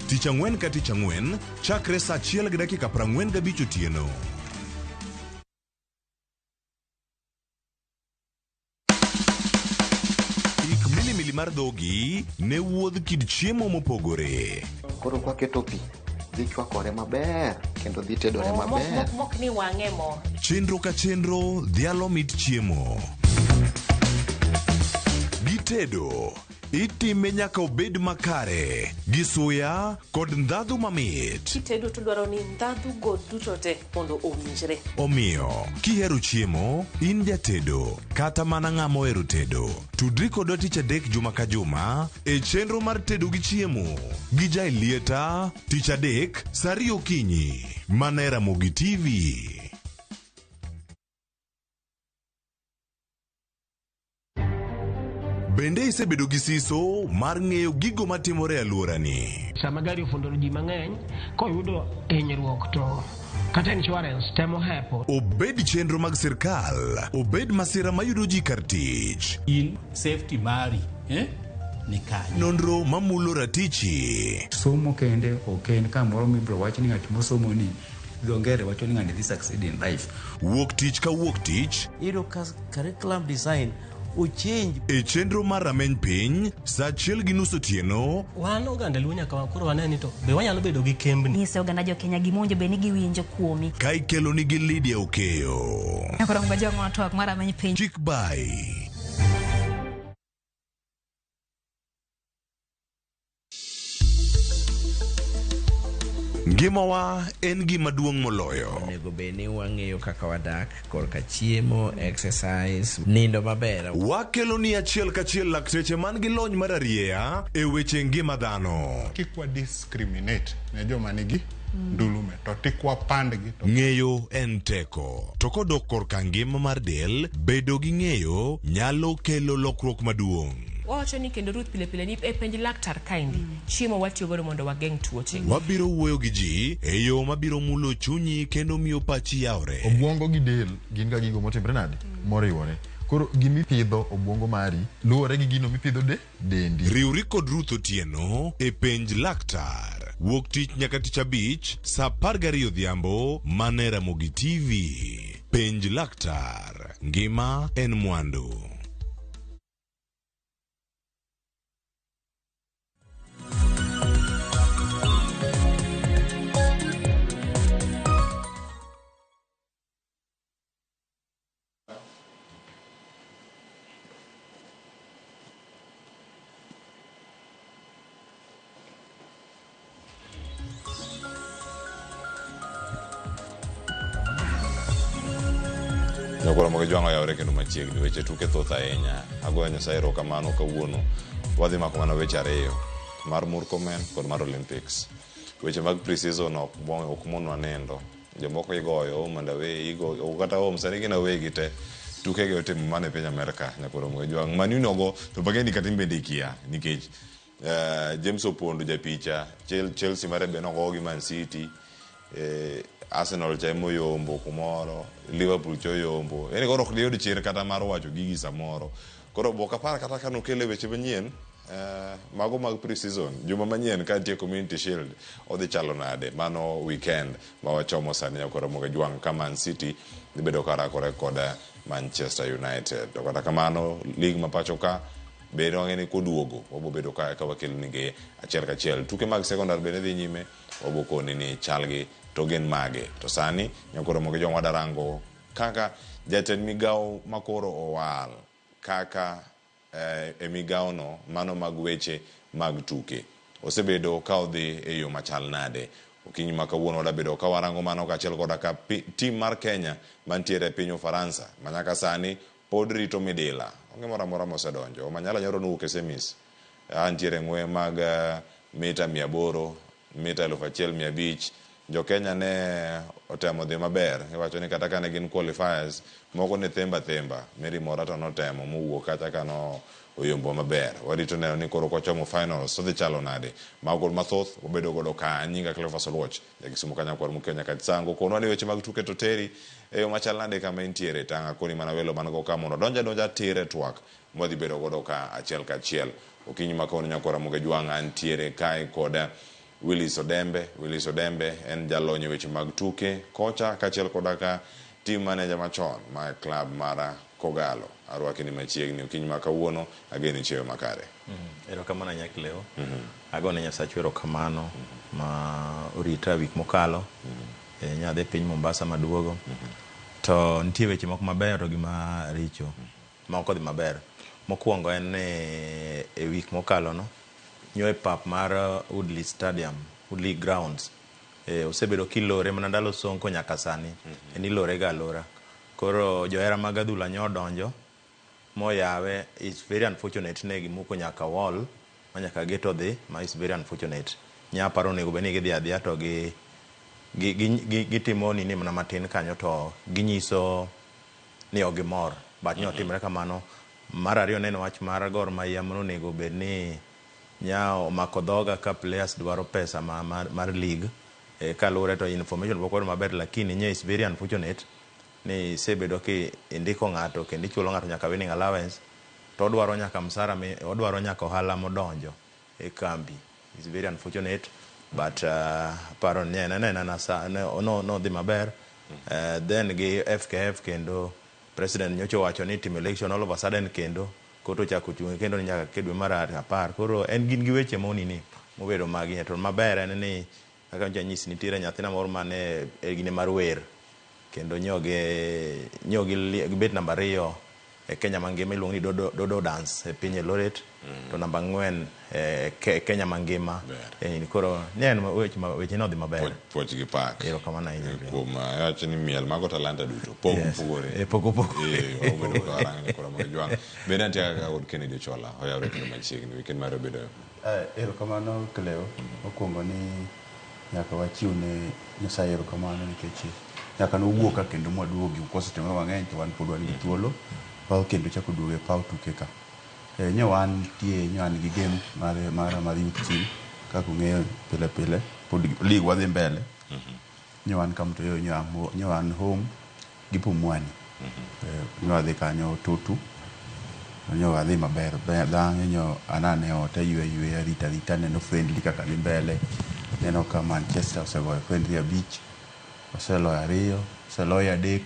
Tich ang'wen ka tich ang'wen chakre saa achiel gi dakika 45 otieno. Ik milimili mar dhogi ne wuodh kit chiemo mopogore. Koro kwaketo pi, dhi chwakore maber kendo dhi tedore maber. Mok ni wang'e mo. Chenro ka chenro dhialo mit chiemo. Gitedo itime nyaka obed makare gi suya kod ndhadhu mamit. Kitedo to dwaro ni ndhadhu go duto te mondo owinjre. Omiyo, kihero chiemo, in jatedo kata mana ng'ama ohero tedo, tudri kodwa tich adek juma ka juma e chenro mar tedo gi chiemo gi Jaelieta tich adek saa ariyo okinyi mana e Ramogi TV. Bende isebedo gi siso mar ng'eyo gigo matimore e alworani? Sama gari ofundoro ji mang'eny, koyudo hinyruok to kata insurance temo hepo. Obed chenro mag sirkal, obed masira mayudo ji kar tich. In safety mari eh? Ni kanye? Nonro mamulo ratichi. Somo kende ok en kamoro mibiro wach ni ng'at mosomo ni dho ngere wacho ni ng'ani dhi succeed in life. Wuok tich ka wuok tich. Iyudo ka curriculum design ochange. E chenro mar rameny piny saa achiel gi nus otieno. Wan oganda Luo nyaka koro wane ni to be wanyalo bedo gi kembni. Nyise oganda jo Kenya gima owinjo bed ni giwinjo kuomi. Ka ikelo ni gi Lydia Okeyo. Koro ngojong'o twak mar rameny piny. Kik bai. Ngimawa en gima duong' moloyo. Onego bed ni wang'eyo kaka wadak korka chiemo, exercise, nindo maber. Wakelo ni achiel kachiel lakteche man gi lony mar arieya e weche ngima dhano. Kik wa discriminate ne joma nigi ndulume to tik wapandgi to Ng'eyo en teko. To kodok korka ngima mar del, bedo gi ng'eyo nyalo kelo lokruok maduong'. Wawacho ni kendo Ruth pile pile ni e penj laktar kaendi chiemo watiyo godo mondo wageng' tuoche. Wabiro wuoyo gi ji e yo mabiro mulo chunyi kendo miyo pachi yawre. Obwongo gi del gin ga gigo motimre nade? Moriwore. Koro gimipidho obwongo mari luwore gi gino mipidho de dendi. Riwri kod Ruth Otieno e penj laktar. Wuok tich nyaka tich abich saa 12 odhiambo mana e Ramogi TV. Penj laktar. Ngima en mwandu. Nyakoro mogi jwang'o yawre kendo machiegni weche tuke thoth ahinya. Agoyo Nyasaye erokamano kawuono wadhi mako mana weche ariyo mar Murkomen kod mar Olympics. Weche mag pre-season ok ok monwa nindo. Jomoko igoyo home and away, igo kata home sani gin away gi te. Tuke gi otimo mana e piny Amerka nyakoro mogi jwang'. Man U nogo to bageni kata in bende ikia nikech James Opondo japicha Chelsea mare be nogo gi Man City. Arsenal cha emoyombo kumoro, Liverpool cha oyombo. Yani koro ok diyud chir kata mar wacho gigi samoro. Koro ok apar kata ka nokele weche manyien mago mag pre-season. Juma manyien ka nitie Community Shield odhi chalo nade? Mano weekend ma wachomo sani nyakoro moga jwang' ka Man City dhi bedo karakore kod Manchester United. To kata kamano league ma pacho ka bende wang'e ni koduogo wabo bedo ka eka wakelonigi achiel kachiel. Tuke mag secondary bende dhi nyime wabo koni ni chalgi to gin mage. To sani nyakoro moga jwang' wadarango kaka jatend migawo makoro owal kaka e migawo no mano mag weche mag tuke osebedo ka odhi e yo machal nade. Okinyi ma kawuono wadabedo ka warango mano kaachiel koda ka tim mar Kenya mantiere e piny Ufaransa ma nyaka sani pod rito midila. Onge moro amora mosedonjo. Omanyala nyoro nowuok e semis. Ntiere ng'we mag mita 800, mita 1500. Jo Kenya ne otemo dhi maber. Iwacho ni kata kane gin qualifiers moko ne themba themba. Mary Moraa to notemo mowuok kacha ka no oyombo maber. Warito neno ni koro kochomo finals odhi chalo nade. Mago kod mathoth wabedo godo ka nyinga Cleophas Oluoch. Jakisumu kanyakwar mokiewo nyaka Sango. Konwa ni weche mag tuke to teri e yo machal nade kama intiere. Tang' akoni mana welo man go ka mondo donja donja tir e twak mwadhi bedo godo ka achiel kachiel. Okinyi ma kawuono nyakwara Moga Jwang' antiere kae kod Willis Odembe. Willis Odembe en jalony e weche mag tuke kocha kaachiel koda ka team manager machon mar club mar Kogalo. Arwaki ni machiegni okinyi ma kawuono ageno ichiewo makare. Erokamano ahinya Cleo. Agone Nyasachu erokamano ma orita wik mokalo. Nyadhi piny Mombasa maduogo. To nitie weche moko mabeyo to gi maricho ma ok odhi maber. Mokwongo en ni e wik mokalo no nyo e pap mar Woodley Stadium, Woodley Grounds. Osebedo kilore mana ndalo Sonko nyaka sani. En ilore ga alora. Koro johera mag adhula nyo odonjo moyawe. It's very unfortunate ne gimuko nyaka wall ma nyaka gate odhi ma is very unfortunate. Nya paro onego bed ni gidhi adhiya to gi gitimo nini mana matin kanyo to ginyiso ni ok gimor. But nyo timre kamano. Mar ariyo ne en wach mar Gor Mahia manonego bed ni nya omako dhoga ka players dwaro pesa ma, mar, mar league kaluwore to information pok wayudo maber lakini nye is very unfortunate ni isebedo ki indiko ng'ato kendo ichulo ng'ato nyaka winning allowance to odwaro nyaka msara mi, odwaro nyaka ohala modonjo e kambi. Is very unfortunate but aparo ni en anena na sa no, no, nodhi maber. Then gi FKF kendo president nyocha owacho ni timo election all of a sudden kendo koto ochako ochung' kendo ni nyaka ke dwe mar 10. Koro en gin gi weche monini mobedo magi to maber en ni kaka nyocha anyisi nitiere nyathina moro mane e gine mar wer kendo nyogi nyogi gibet namba 2 e Kenya mangima iluongo ni Dodo, Dodo Dance e piny Eldoret to namba 4 e Kenya mangima. Koro ne en weche weche nodhi maber. Puoch gi pak. Erokamano ahinya. Kuom awacho ni miel mago talanta duto pok opogore. Pok opogore. Obedo ka warang'e koro mag jwang'. Bende antie kaka od Kennedy Ochola oyawre kendo machiegni weekend mare obedo. Erokamano Cleo. Mokwongo ni nyaka wachiw ne Nyasaye erokamano nikech nyaka nowuok ka kendo mwaduogo gik osetimore mang'eny to wan pod wan gi thuolo paw kendo chako duogo e paw tuke ka. Nyo wan tie nyo an gi game mar mar mar youth team kaka ung'eyo pile pile pod league wadhi mbele. Nyo wan Kamtoyo nyo an home gi Pumwani. Nyo wadhi kanyo 2-2. Nyo wadhi maber. Bang'e nyo anane ot aywe ayweya arita arita neno friendly kaka dhi mbele. Neno ka Manchester osegoyo friendly 5, oseloyo 2, oseloyo 3,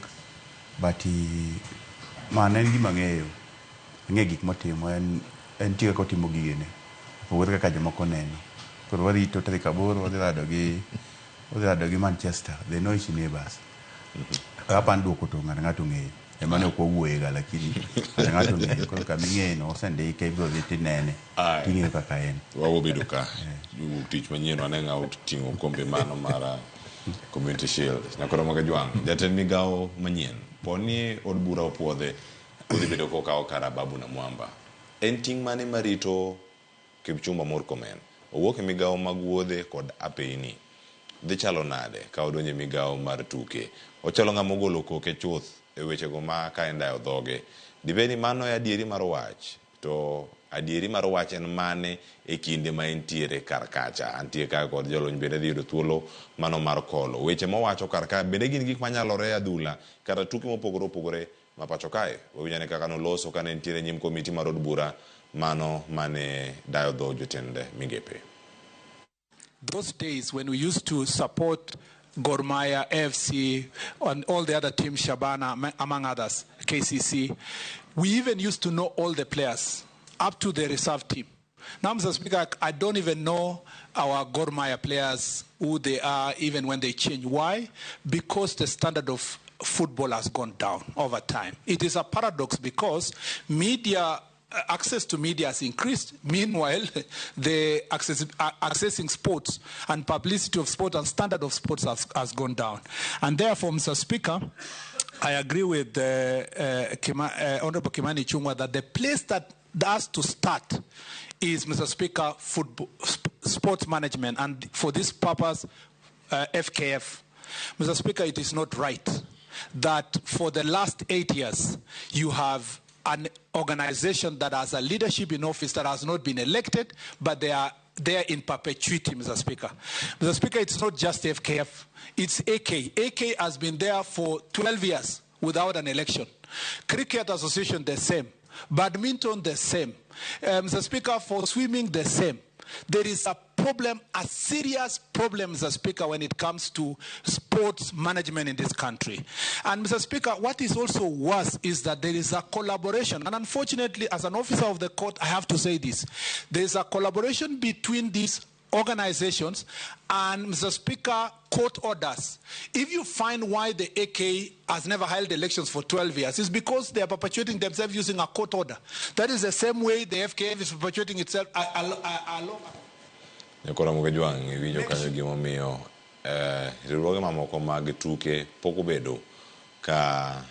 but mano en gima ang'eyo. Ang'eyo gik motimo en nitie kaka otimo gigene. Opogore kaka jomoko neno. Koro warito tarik 8 wadhi rado gi Manchester. They know each neighbors. Apani duoko to ng'ato ng'ato ong'eyo. Ema ne ok wawuoye ga lakini ng'ato ng'ato ong'eyo. Koro kama ing'eyo no osendike ibiro dhi tinene. Ting'eyo kaka en. Wabobedo ka. Wuok tich manyien wane ng'a oting'o kombe mano mar Community Shield. Nyakoro mag Jwang', jatend migawo manyien. Poni od bura opuodhe, odhi bedo kokawo kar Ababu Namwamba. En ting' mane marito Kipchumba Murkomen? Owuok e migawo mag wuodhe kod apeyni. Dhi chalo nade ka odonjo e migawo mar tuke? Ochalo ng'ama ogolo koke chuth e wechego ma ka endayo dhoge. Dibed ni mano e adieri mar wach? To adieri mar wach en mane e kinde ma entiere kar kacha? Antie ka kod jolony bende dhi yudo thuolo mano mar kolo. Weche mowacho kar ka bende gin gik manyalore e adhula kata tuke mopogore opogore ma pacho kae. Wawinjane kaka noloso kane entiere nyim komiti mar od bura mano mane dayo dho jotend migepe. Those days when we used to support Gor Mahia, AFC, and all the other teams, Shabana, among others, KCC, we even used to know all the players, up to the reserve team. Now, Mr. Speaker, I don't even know our Gor Mahia players, who they are, even when they change. Why? Because the standard of football has gone down over time. It is a paradox because media access to media has increased. Meanwhile, the accessing sports and publicity of sport and standard of sports has gone down. And therefore, Mr. Speaker, I agree with Honorable Kimani Ichung'wah that the place that has to start is, Mr. Speaker, football, sports management, and for this purpose, FKF. Mr. Speaker, it is not right that for the last 8 years, you have an organization that has a leadership in office that has not been elected, but they are there in perpetuity, Mr. Speaker. Mr. Speaker, it's not just FKF, it's AK. AK has been there for 12 years without an election. Cricket Association, the same. Badminton, the same. Mr. Speaker, for swimming, the same. There is a problem, a serious problem, Mr. Speaker, when it comes to sports management in this country. And Mr. Speaker, what is also worse is that there is a collaboration. And unfortunately, as an officer of the court, I have to say this. There is a collaboration between these organizations and, Mr. Speaker, court orders. If you find why the AK has never held elections for 12 years, it's because they are perpetuating themselves using a court order. That is the same way the FKF is perpetuating itself along. Nyakora Mugejwang', iwinjo kanyo gimomiyo riwruoge mamoko mag tuke pok obedo ka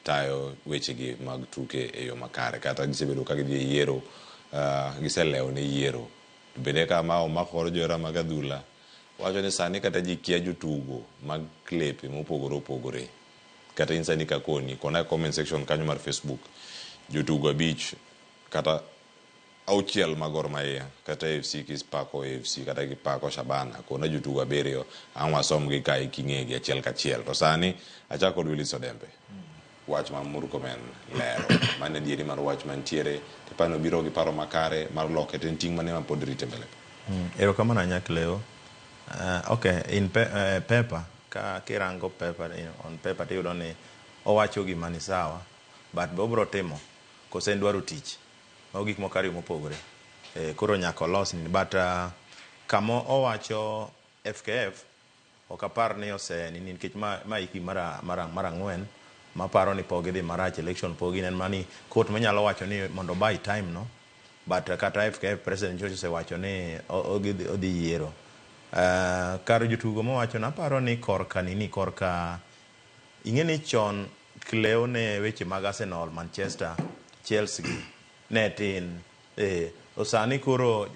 tayo wechegi mag tuke e yo makare, kata gisebedo ka gidhi e yiero, giselewo ne yiero. Bende ka ma omako johera mag adhula wacho ni sani kata ji kia jotugo mag klepe mopogore opogore. Kata in sani kakoni, kona e comment section kanyo mar Facebook. Jotugo abich kata auchiel mag Gor Mahia kata AFC kisipako AFC kata kipako Shabana kona jotugo abiriyo ang' wasomgi kae king'egi achiel kachiel. To sani achako kod Willis Odembe. Wach ma Murkomen lero mano adieri mar wach mantiere tipani obiro gi paro makare mar loke to en ting' mane ma pod rite mbele. Erokamano ahinya Cleo. Okay, in paper, ka kirango paper, on paper tiyudo ni owacho gima ni sawa, but be obro timo kose en dwaro tich. Mago gik moko ariyo mopogore. Koro nyaka olos nini. But kama owacho FKF, ok apar ni ose nini nikech ma hiki mar ang'wen maparo ni pok gidhi marach election pok gin en mani court minyalo wacho ni mondo buy time no but kata FKF president nyocha osewacho ni odhi yiero. Kar jotugo mowacho no aparo ni korka nini korka ing'e ni chon Cleo ne weche mag Arsenal, Manchester, Chelsea gi ne tin. To sani koro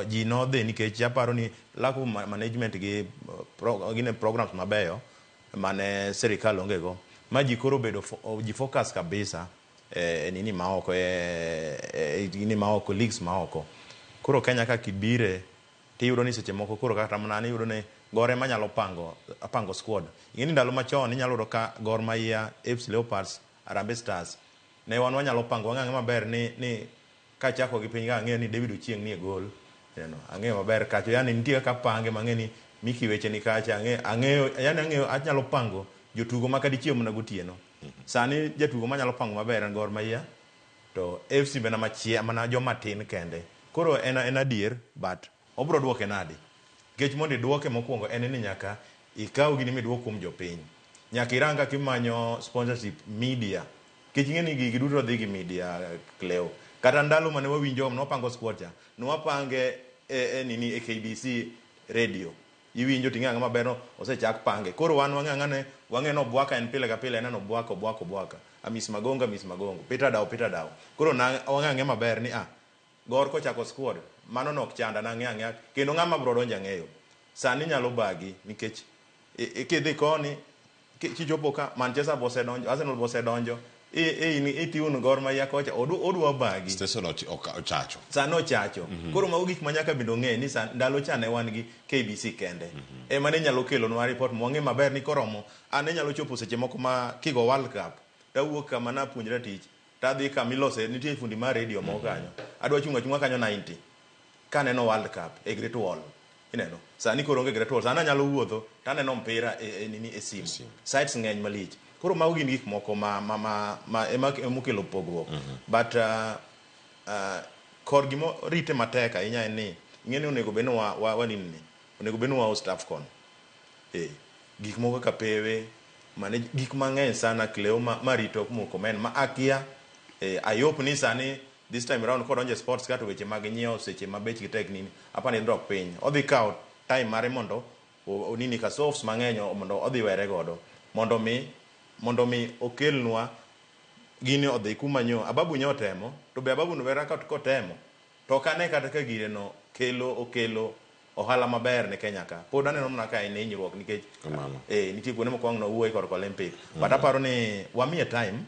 ji nodhi nikech aparo ni lack of management gi gine programs mabeyo mane sirikal onge go ma ji koro bedo ji focus kabisa e nini maoko e nini maoko leagues maoko. Koro Kenya ka kibire tiyudo ni seche moko koro kata mana an iyudo ni Gor ema nyalo pango squad. Ing'e ni ndalo machon inyalo yudo ka Gor Mahia, AFC Leopards, Harambee Stars ne wan wanyalo pango wang'e maber ni kachako gi piny ka ang'eyo ni David Ochieng ni e gol. Ineno, ang'eyo maber kacho, yani nitie kaka apange mang'e ni Miki weche ni kacha, ang'eyo, yani ang'eyo anyalo pango jotugo ma kadichiew mana gotieno. Sani jatugo manyalo pango maber en Gor Mahia to AFC bende machia mana joma tin kende. Koro en adier but obro duoke nadi? Nikech mondo iduoke mokwongo en ni nyaka ikaw gini miduok kuom jopiny. Nyaka irang kaka imanyo sponsorship media. Nikech ing'e ni gigi duto dhi gi media Cleo. Kata ndalo mane wawinjo ne wapango squad cha, ne wapange e nini e KBC radio. Iwinjo ting'e ang'o maber no osechak pange. Koro wan wang'e ang'ane wang'e no Obwaka en pile ka pile en Obwaka Obwaka Obwaka. Amis Magongo Amis Magongo. Peter Dawo Peter Dawo. Koro na wang'e ang'e maber ni Gor kochako squad mano nok chanda nang'e ang'e kendo ng'ama bro donjo ang'eyo. Sani nyalo bagi nikech kidhi koni kichopo ka Manchester bosedonjo, Arsenal bosedonjo, itiun Gor Mahia kocha odwa bagi. Station ochacho. Sani ochacho. Koro mago gik ma nyaka bende ong'e ni ndalo cha ne wan gi KBC kende. Ema ne nyalo kelonwa report mwang'e maber ni koromo an ne nyalo chopo seche moko ma kigo World Cup tawuok kama napuonjra tich tadhi kama ilose nitie fundi mar radio moko kanyo. Adwa chung' achung'a kanyo 90 kaneno World Cup e Great Wall. Ineno sani koro onge Great Wall, sani anyalo wuotho taneno mpira e nini e simu. Sites ng'eny malich. Koro mago gin gik moko ma ema mokelo pogruok. But kor gima rite matek ahinya en ni ing'e ni onego bed ni wa nini onego bed ni wa host AFCON. Gik moko kaka pewe mane gik mang'eny sana Cleo ma rito Murkomen ma akia ayop ni sani this time round kodonjo e sports ka to weche mag nyiewo seche ma bechgi tek nini apani dok piny. Odhi kawo time mare mondo nini ka softs mang'eny mondo odhi were godo mondo mi okelnwa gini odhi kuma nyo Ababu nyo otemo to be Ababu no bera kotemo to ok ane kata ka gire no okelo ohala maber ne Kenya ka. Pod aneno mana ka en hinyruok nikech nitie kuonde moko wang' nowuoye korka Olympic. But aparo ni wamiye time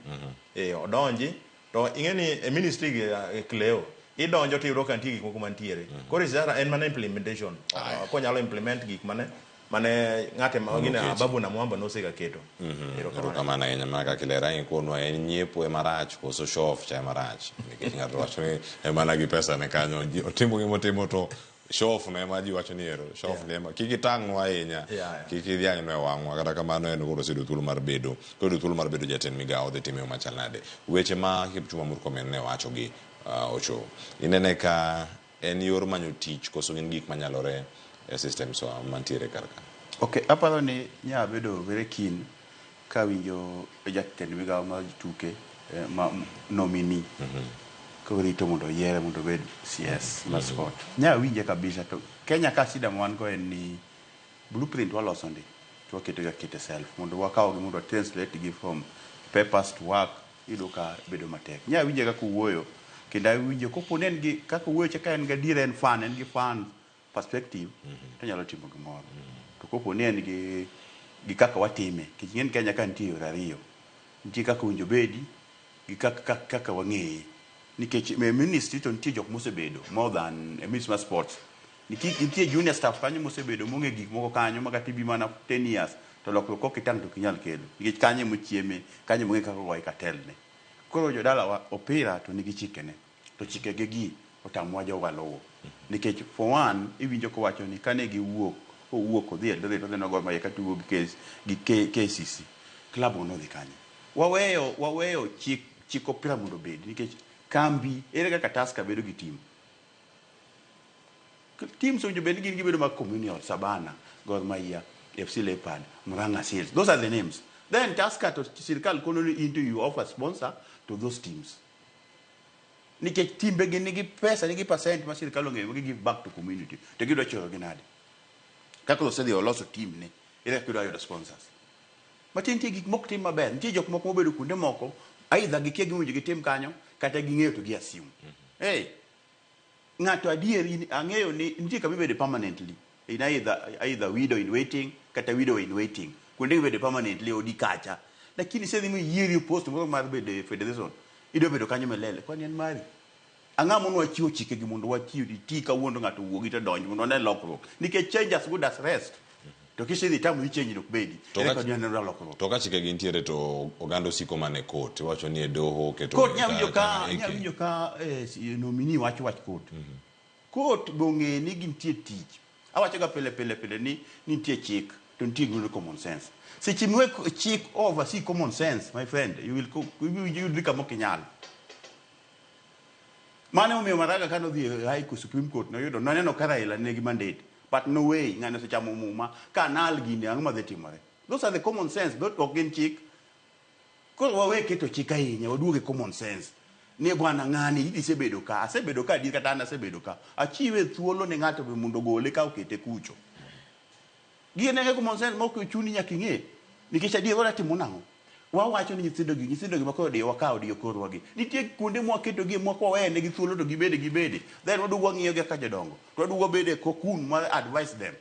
odonji to ing'e ni e ministry gi Cleo idonjo tiyudo ka nitie gik moko mantiere. Koro isara en mana implementation. Konyalo implement gik mane ng'ate ma gine Ababu na Mwamba nosega keto. Erokamano ahinya mana kaka ilero ahinya kuonwa en nyiepo ema rach koso show off cha ema rach. Nikech ng'ato wacho ni ema gi pesa ne kanyo otimo gimotimo to show off no ema ji wacho ni ero show off ne ema kik itang'nwa ahinya kik idhiang'nwa e wang'wa kata kamano en koro oseyudo thuolo mar bedo koyudo thuolo mar bedo jatend migawo odhi time yo machal nade. Weche ma Kipchumba Murkomen ne wacho gi Ocho inene ka en yor manyo tich koso gin gik manyalore e systems mantiere kar ka. Okay, aparo ni nya bedo very keen ka winjo jatend migawo mar tuke ma nominee korito mondo oyiere mondo obed CS mar sport. Nya winje kabisa to Kenya ka shida ma wan go en ni blueprint waloso ndi to waketo ga kete self mondo wakaw gi mondo translate gi from papers to work iyudo ka bedo matek. Nya winje kaka owuoyo kendo awinjo kopo ni en gi kaka owuoyo cha ka en gadier en fan en gi fan perspective to nyalo timo gimoro. To kopo ni en gi kaka watime nikech ing'e ni Kenya ka nitie yore ariyo. Nitie kaka owinjo bedi gi kaka, kaka wang'eye nikech e ministry to nitie jok mosebedo more than e ministry mar sports. Nikech nitie junior staff kanyo mosebedo mong'e gik moko kanyo ma kata ibi mana 10 years to lokruok ok itang' to ok inyal kelo nikech kanyo emochieme kanyo emong'e kaka ogoye katelne. Koro jodalawa opira to nigi chikene to chikege gi otamowa jowa luwo nikech for one iwinjo kowacho ni kane giwuok owuok odhi Eldoret odhi nogo Mahia katugo gi gi KCC club go nodhi kanye waweyo waweyo chik chik opira mondo obedi nikech kambi ere kaka Tusker bedo gi team teams owinjo bed ni gin gibedo mag communal Sabana Gor Mahia FC Leopard Murang'a Seals those are the names then Tusker to sirkal kono ni into you offer sponsor to those teams nikech timbe gi nigi pesa nigi percent ma sirkal ong'eyo ma gi give back to community to gidwa choro gi nade kaka osedhi oloso team ne ere kaka gidwa yudo sponsors matin nitie gik mok tim maber nitie jok moko mobedo kuonde moko either gikia gima owinjo gitim kanyo kata ging'eyo to gi assume hey, ng'ato adier in ang'eyo ni nitie kama ibede permanently in either widow in waiting kata widow in waiting kuonde ibede permanently odi kacha lakini isedhi miyieri post moro mar bedo e federation idwa bedo kanyo milele kwani en mari ang'o mono wachiwo chike gi mondo wachiw iti kawuono ng'ato wuogi to donj mondo wane lokruok nikech change as good as rest to kisedhi tamori change ok bedi To ere ka- kaka waneno lokruok To ka chike gi nitiere to oganda osiko mana e court iwacho ni e doho oketo court nya winjo ka AK. nya winjo ka nominee wacho wach court court be ong'e ni gintie tich awacho ga pile pile pile ni nitie chik to nitie gimoro ni common sense seche miwe chik oversee common sense my friend you will yudri kama ok inyal mano emomiyo Maraga kane odhi e High Court Supreme Court noyudo noneno ka Raila nigi mandate but no way ng'ani osechamo muma ka anal gini ang'o madhi timore those are the common sense but ok gin chik koro wawe keto chik ahinya waduog e common sense ni bwana ng'ani isebedo ka asebedo ka adier kata an asebedo ka achiwe thuolo ne ng'ato be mondo ogole ka okete kucho gin e common sense mok ochuni nyaka ing'e nikech adier wadwa timo nang'o wawacho ni nyithindo gi nyithindo gi makoro odiyo wakawo odiyo korwa gi nitie kuonde mwaketogie mwa negi thuolo to gibede gibede then waduogo wang'iyo gi kaka jodongo to waduogo wabedo e cocoon mar advise them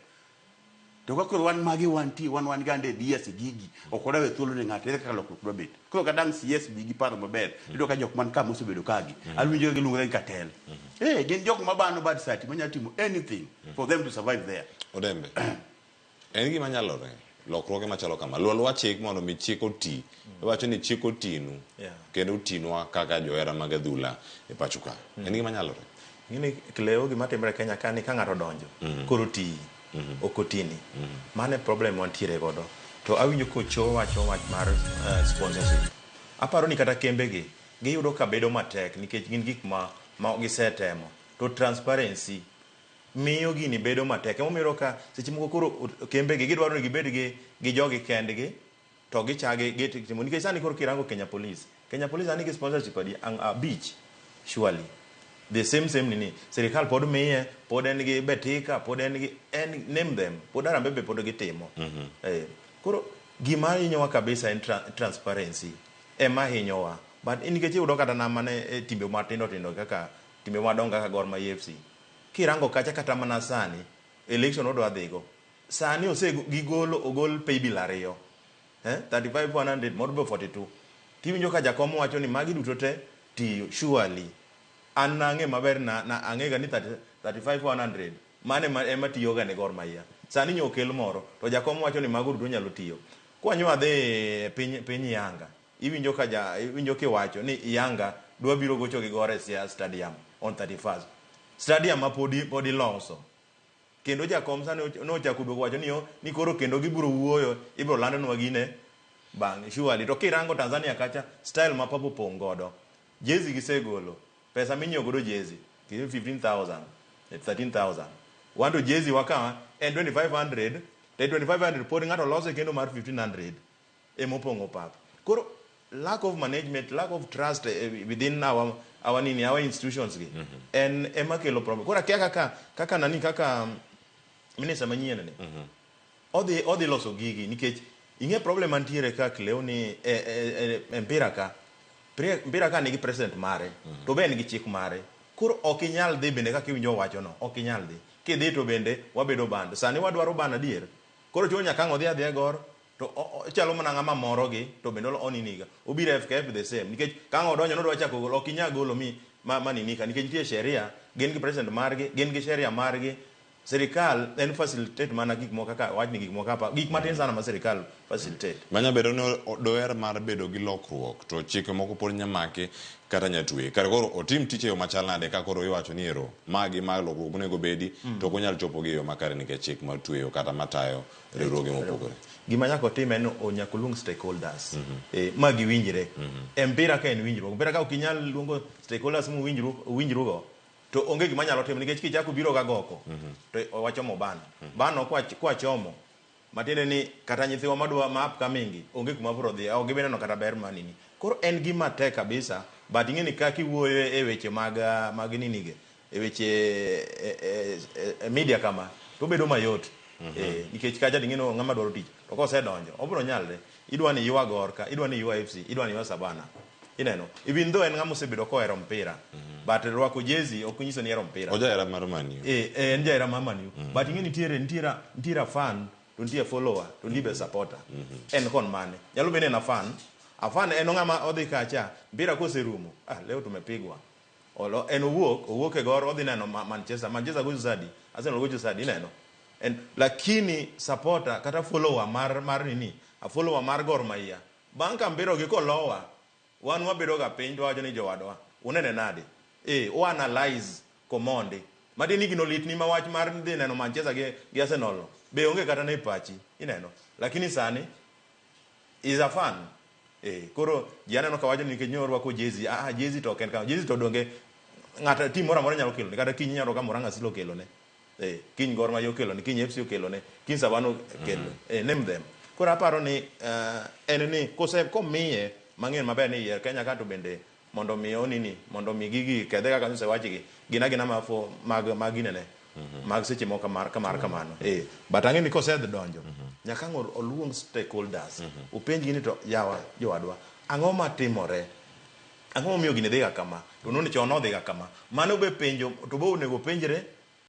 to ka koro wan magi wantie wan wan gande DS gigi ok wadawe thuolo ne ng'ato ere kaka lokruok dwa bet koro ka dang' CS bi gi paro maber iyudo ka jok man ka mosebedo kagi awinjo ka giluongore ni cartel eh gin jok mabano bad sati manyalo timo anything for them to survive there Odembe. En gima nyalore. Lokruoge machalo kama. Luw aluwa chik mondo mi chik oti. Iwacho ni chik otinu. Kendo otinwa kaka johera mag adhula e pacho ka. En gima nyalore. Ing'eni Cleo gima timore e Kenya ka ni ka ng'ato odonjo koro otiyi ok otini. Mano e problem wantiere godo. To awinjo kocho wacho wach mar sponsorship. Aparo ni kata kembe gi giyudo ka bedo matek nikech gin gik ma gisetemo. To transparency miyo gini bedo matek. Emomiyo iyudo ka seche moko koro kembe gi gidwaro ni gibed gi jogi kendgi to gichage gitimo nikech sani koro kirango Kenya Police, Kenya Police sani nigi sponsorship adi abich surely. The same same nini sirikal pod miye pod en gi Betika pod en gi en name them pod Harambee be pod gitimo. Koro gima hinyowa kabisa en transparency ema hinyowa. But nikech iyudo kata na mana e timbe matindo tindo kaka timbe madongo kaka Gor Mahia FC. Kirango kacha kata mana sani election odwa dhigo sani ose gigolo ogol paybill 2 35 100 moro be 42 tiwinjo ka jakom wacho ni magi duto te tiyo surely an nang'e maber na ang'e ga ni 30 35 100 mane ema tiyo ga ne Gor Mahia sani nyo okel moro to jakom wacho ni mago duto nyalo tiyo kwanyo adhi e piny Yanga iwinjo ka iwinjo kiwacho ni Yanga dwa biro gocho gi Gor e Siaya Stadium on 31st stadium ma pod iloso kendo jakom sani nochako duogo wacho ni koro kendo gibiro wuoyo ibiro landnwa gine bang' surely to kirango Tanzania kacha style ma pap opong' godo jezi gisegolo pesa minyiewo godo jezi 15,000 13,000 wan to jezi wa ka en 2500 to 2500 pod ng'ato lose kendo mar 1500 emopong'o pap koro lack of management lack of trust within our nini our institutions gi en ema kelo problem koro akia kaka nani kaka minister manyien ni odhi loso gigi nikech ing'e problem mantiere ka Cleo ni e mpira ka mpira ka nigi president mare to be en gi chik mare koro ok inyal dhi bende kaka iwinjo owacho no ok inyal dhi kidhi to bende wabedo band sani wadwaro ban adier koro chuno nyaka ang' odhi adhiya Gor To ochalo mana ng'ama morogi to bende oniniga. Obiro FKF the same nikech ka ang' odonjo nodwa chako golo ok inyal golo mi ma ninika nikech nitie sheria, gin gi president margi, gin gi sheria margi. Sirikal en facilitate mana gik moko kaka wach ni gik moko kaka gik matin sana ma sirikal facilitate. Manya bedo ni doher mar bedo gi lokruok to chike moko pod nya make kata nya tweye. Kare koro otim tich e yo machal nade ka koro iwacho ni ero ma gi ma lokruok monego bedi to ok onyal chopo gi e yo makare nikech chik matweyo kata matayo riwruoge mopogore. Gima nyaka otim en ni nyaka oluong stakeholders ma giwinjre. E mpira ka en winjruok. Mpira ka ok inyal luongo stakeholders muwinjrugo to onge gima nyalo timo nikech kichako biro ga goko to wachomo ban. Ban ok kwachomo matiende ni kata nyithiwa madwa ma upcoming gi onge kuma biro dhiye, ok gibi neno kata ber mar nini. Koro en gima tek kabisa but ing'e ni kaka iwuoyo e weche mag mag nini gi e weche e media kama to obedo mayot. Nikech kacha ing'e ni ng'ama dwaro tich to kosedonjo obiro nyalre. Idwa ni ywa Gor ka, idwa ni ywa FC, idwa ni ywa Savannah. Ineno, even though en ng'ama osebedo kohero mpira but rwako jezi ok nyiso ni ihero mpira. Ojahera mar Man U. En jahera mar Man U. But ing'e nitiere nitiere nitiere a fan to nitie follower to nitie be supporter. En kon mane? Nyalo bedo ni en a fan. A fan en ng'ama odhi kacha, mpira koserumo, ah leo tumepigwa. Olo, en owuok, owuok e Gor odhi neno Manchester. Manchester gocho sadi, Arsenal gocho sadi, ineno. En, lakini supporter kata follower mar nini, a follower mar Gor Mahia. Bang' ka mpira ogik kolowa, wan wabedo ga piny to wawacho ni jowadwa, unene nade? U analyze komondi. Matiende ni gino litni ma wach mar dhi neno Manchester gi Arsenal no, be onge kata ne pachi, ineno. Lakini sani, is a fan. Koro ji aneno ka wacho ni nikech nyorwako jezi, jezi to ok en kamano. Jezi to donge ng'ato team moro amora nyalo kelone, kata kiny inyalo ka Murang'a Seal okelone. Kiny Gor Mahia okelone, kiny FC okelone, kiny Savannah okelone. Name them. Koro aparo ni en ni kose komiye mang'eny maber ni yier Kenya ka to bende mondo mi onini, mondo mi gigi kedhe kaka nosewachgi, gin agina ma fo mag ginene, mag seche moko mar kamar kamano. But ang'e ni kosedhi donjo, nyaka ang' oluong stakeholders, openjgi ni to yawa jowadwa, ang'o matimore? Ang'o momiyo gini dhiga kama? To noni chon nodhiga kama. Mano be penjo, to be onego penjre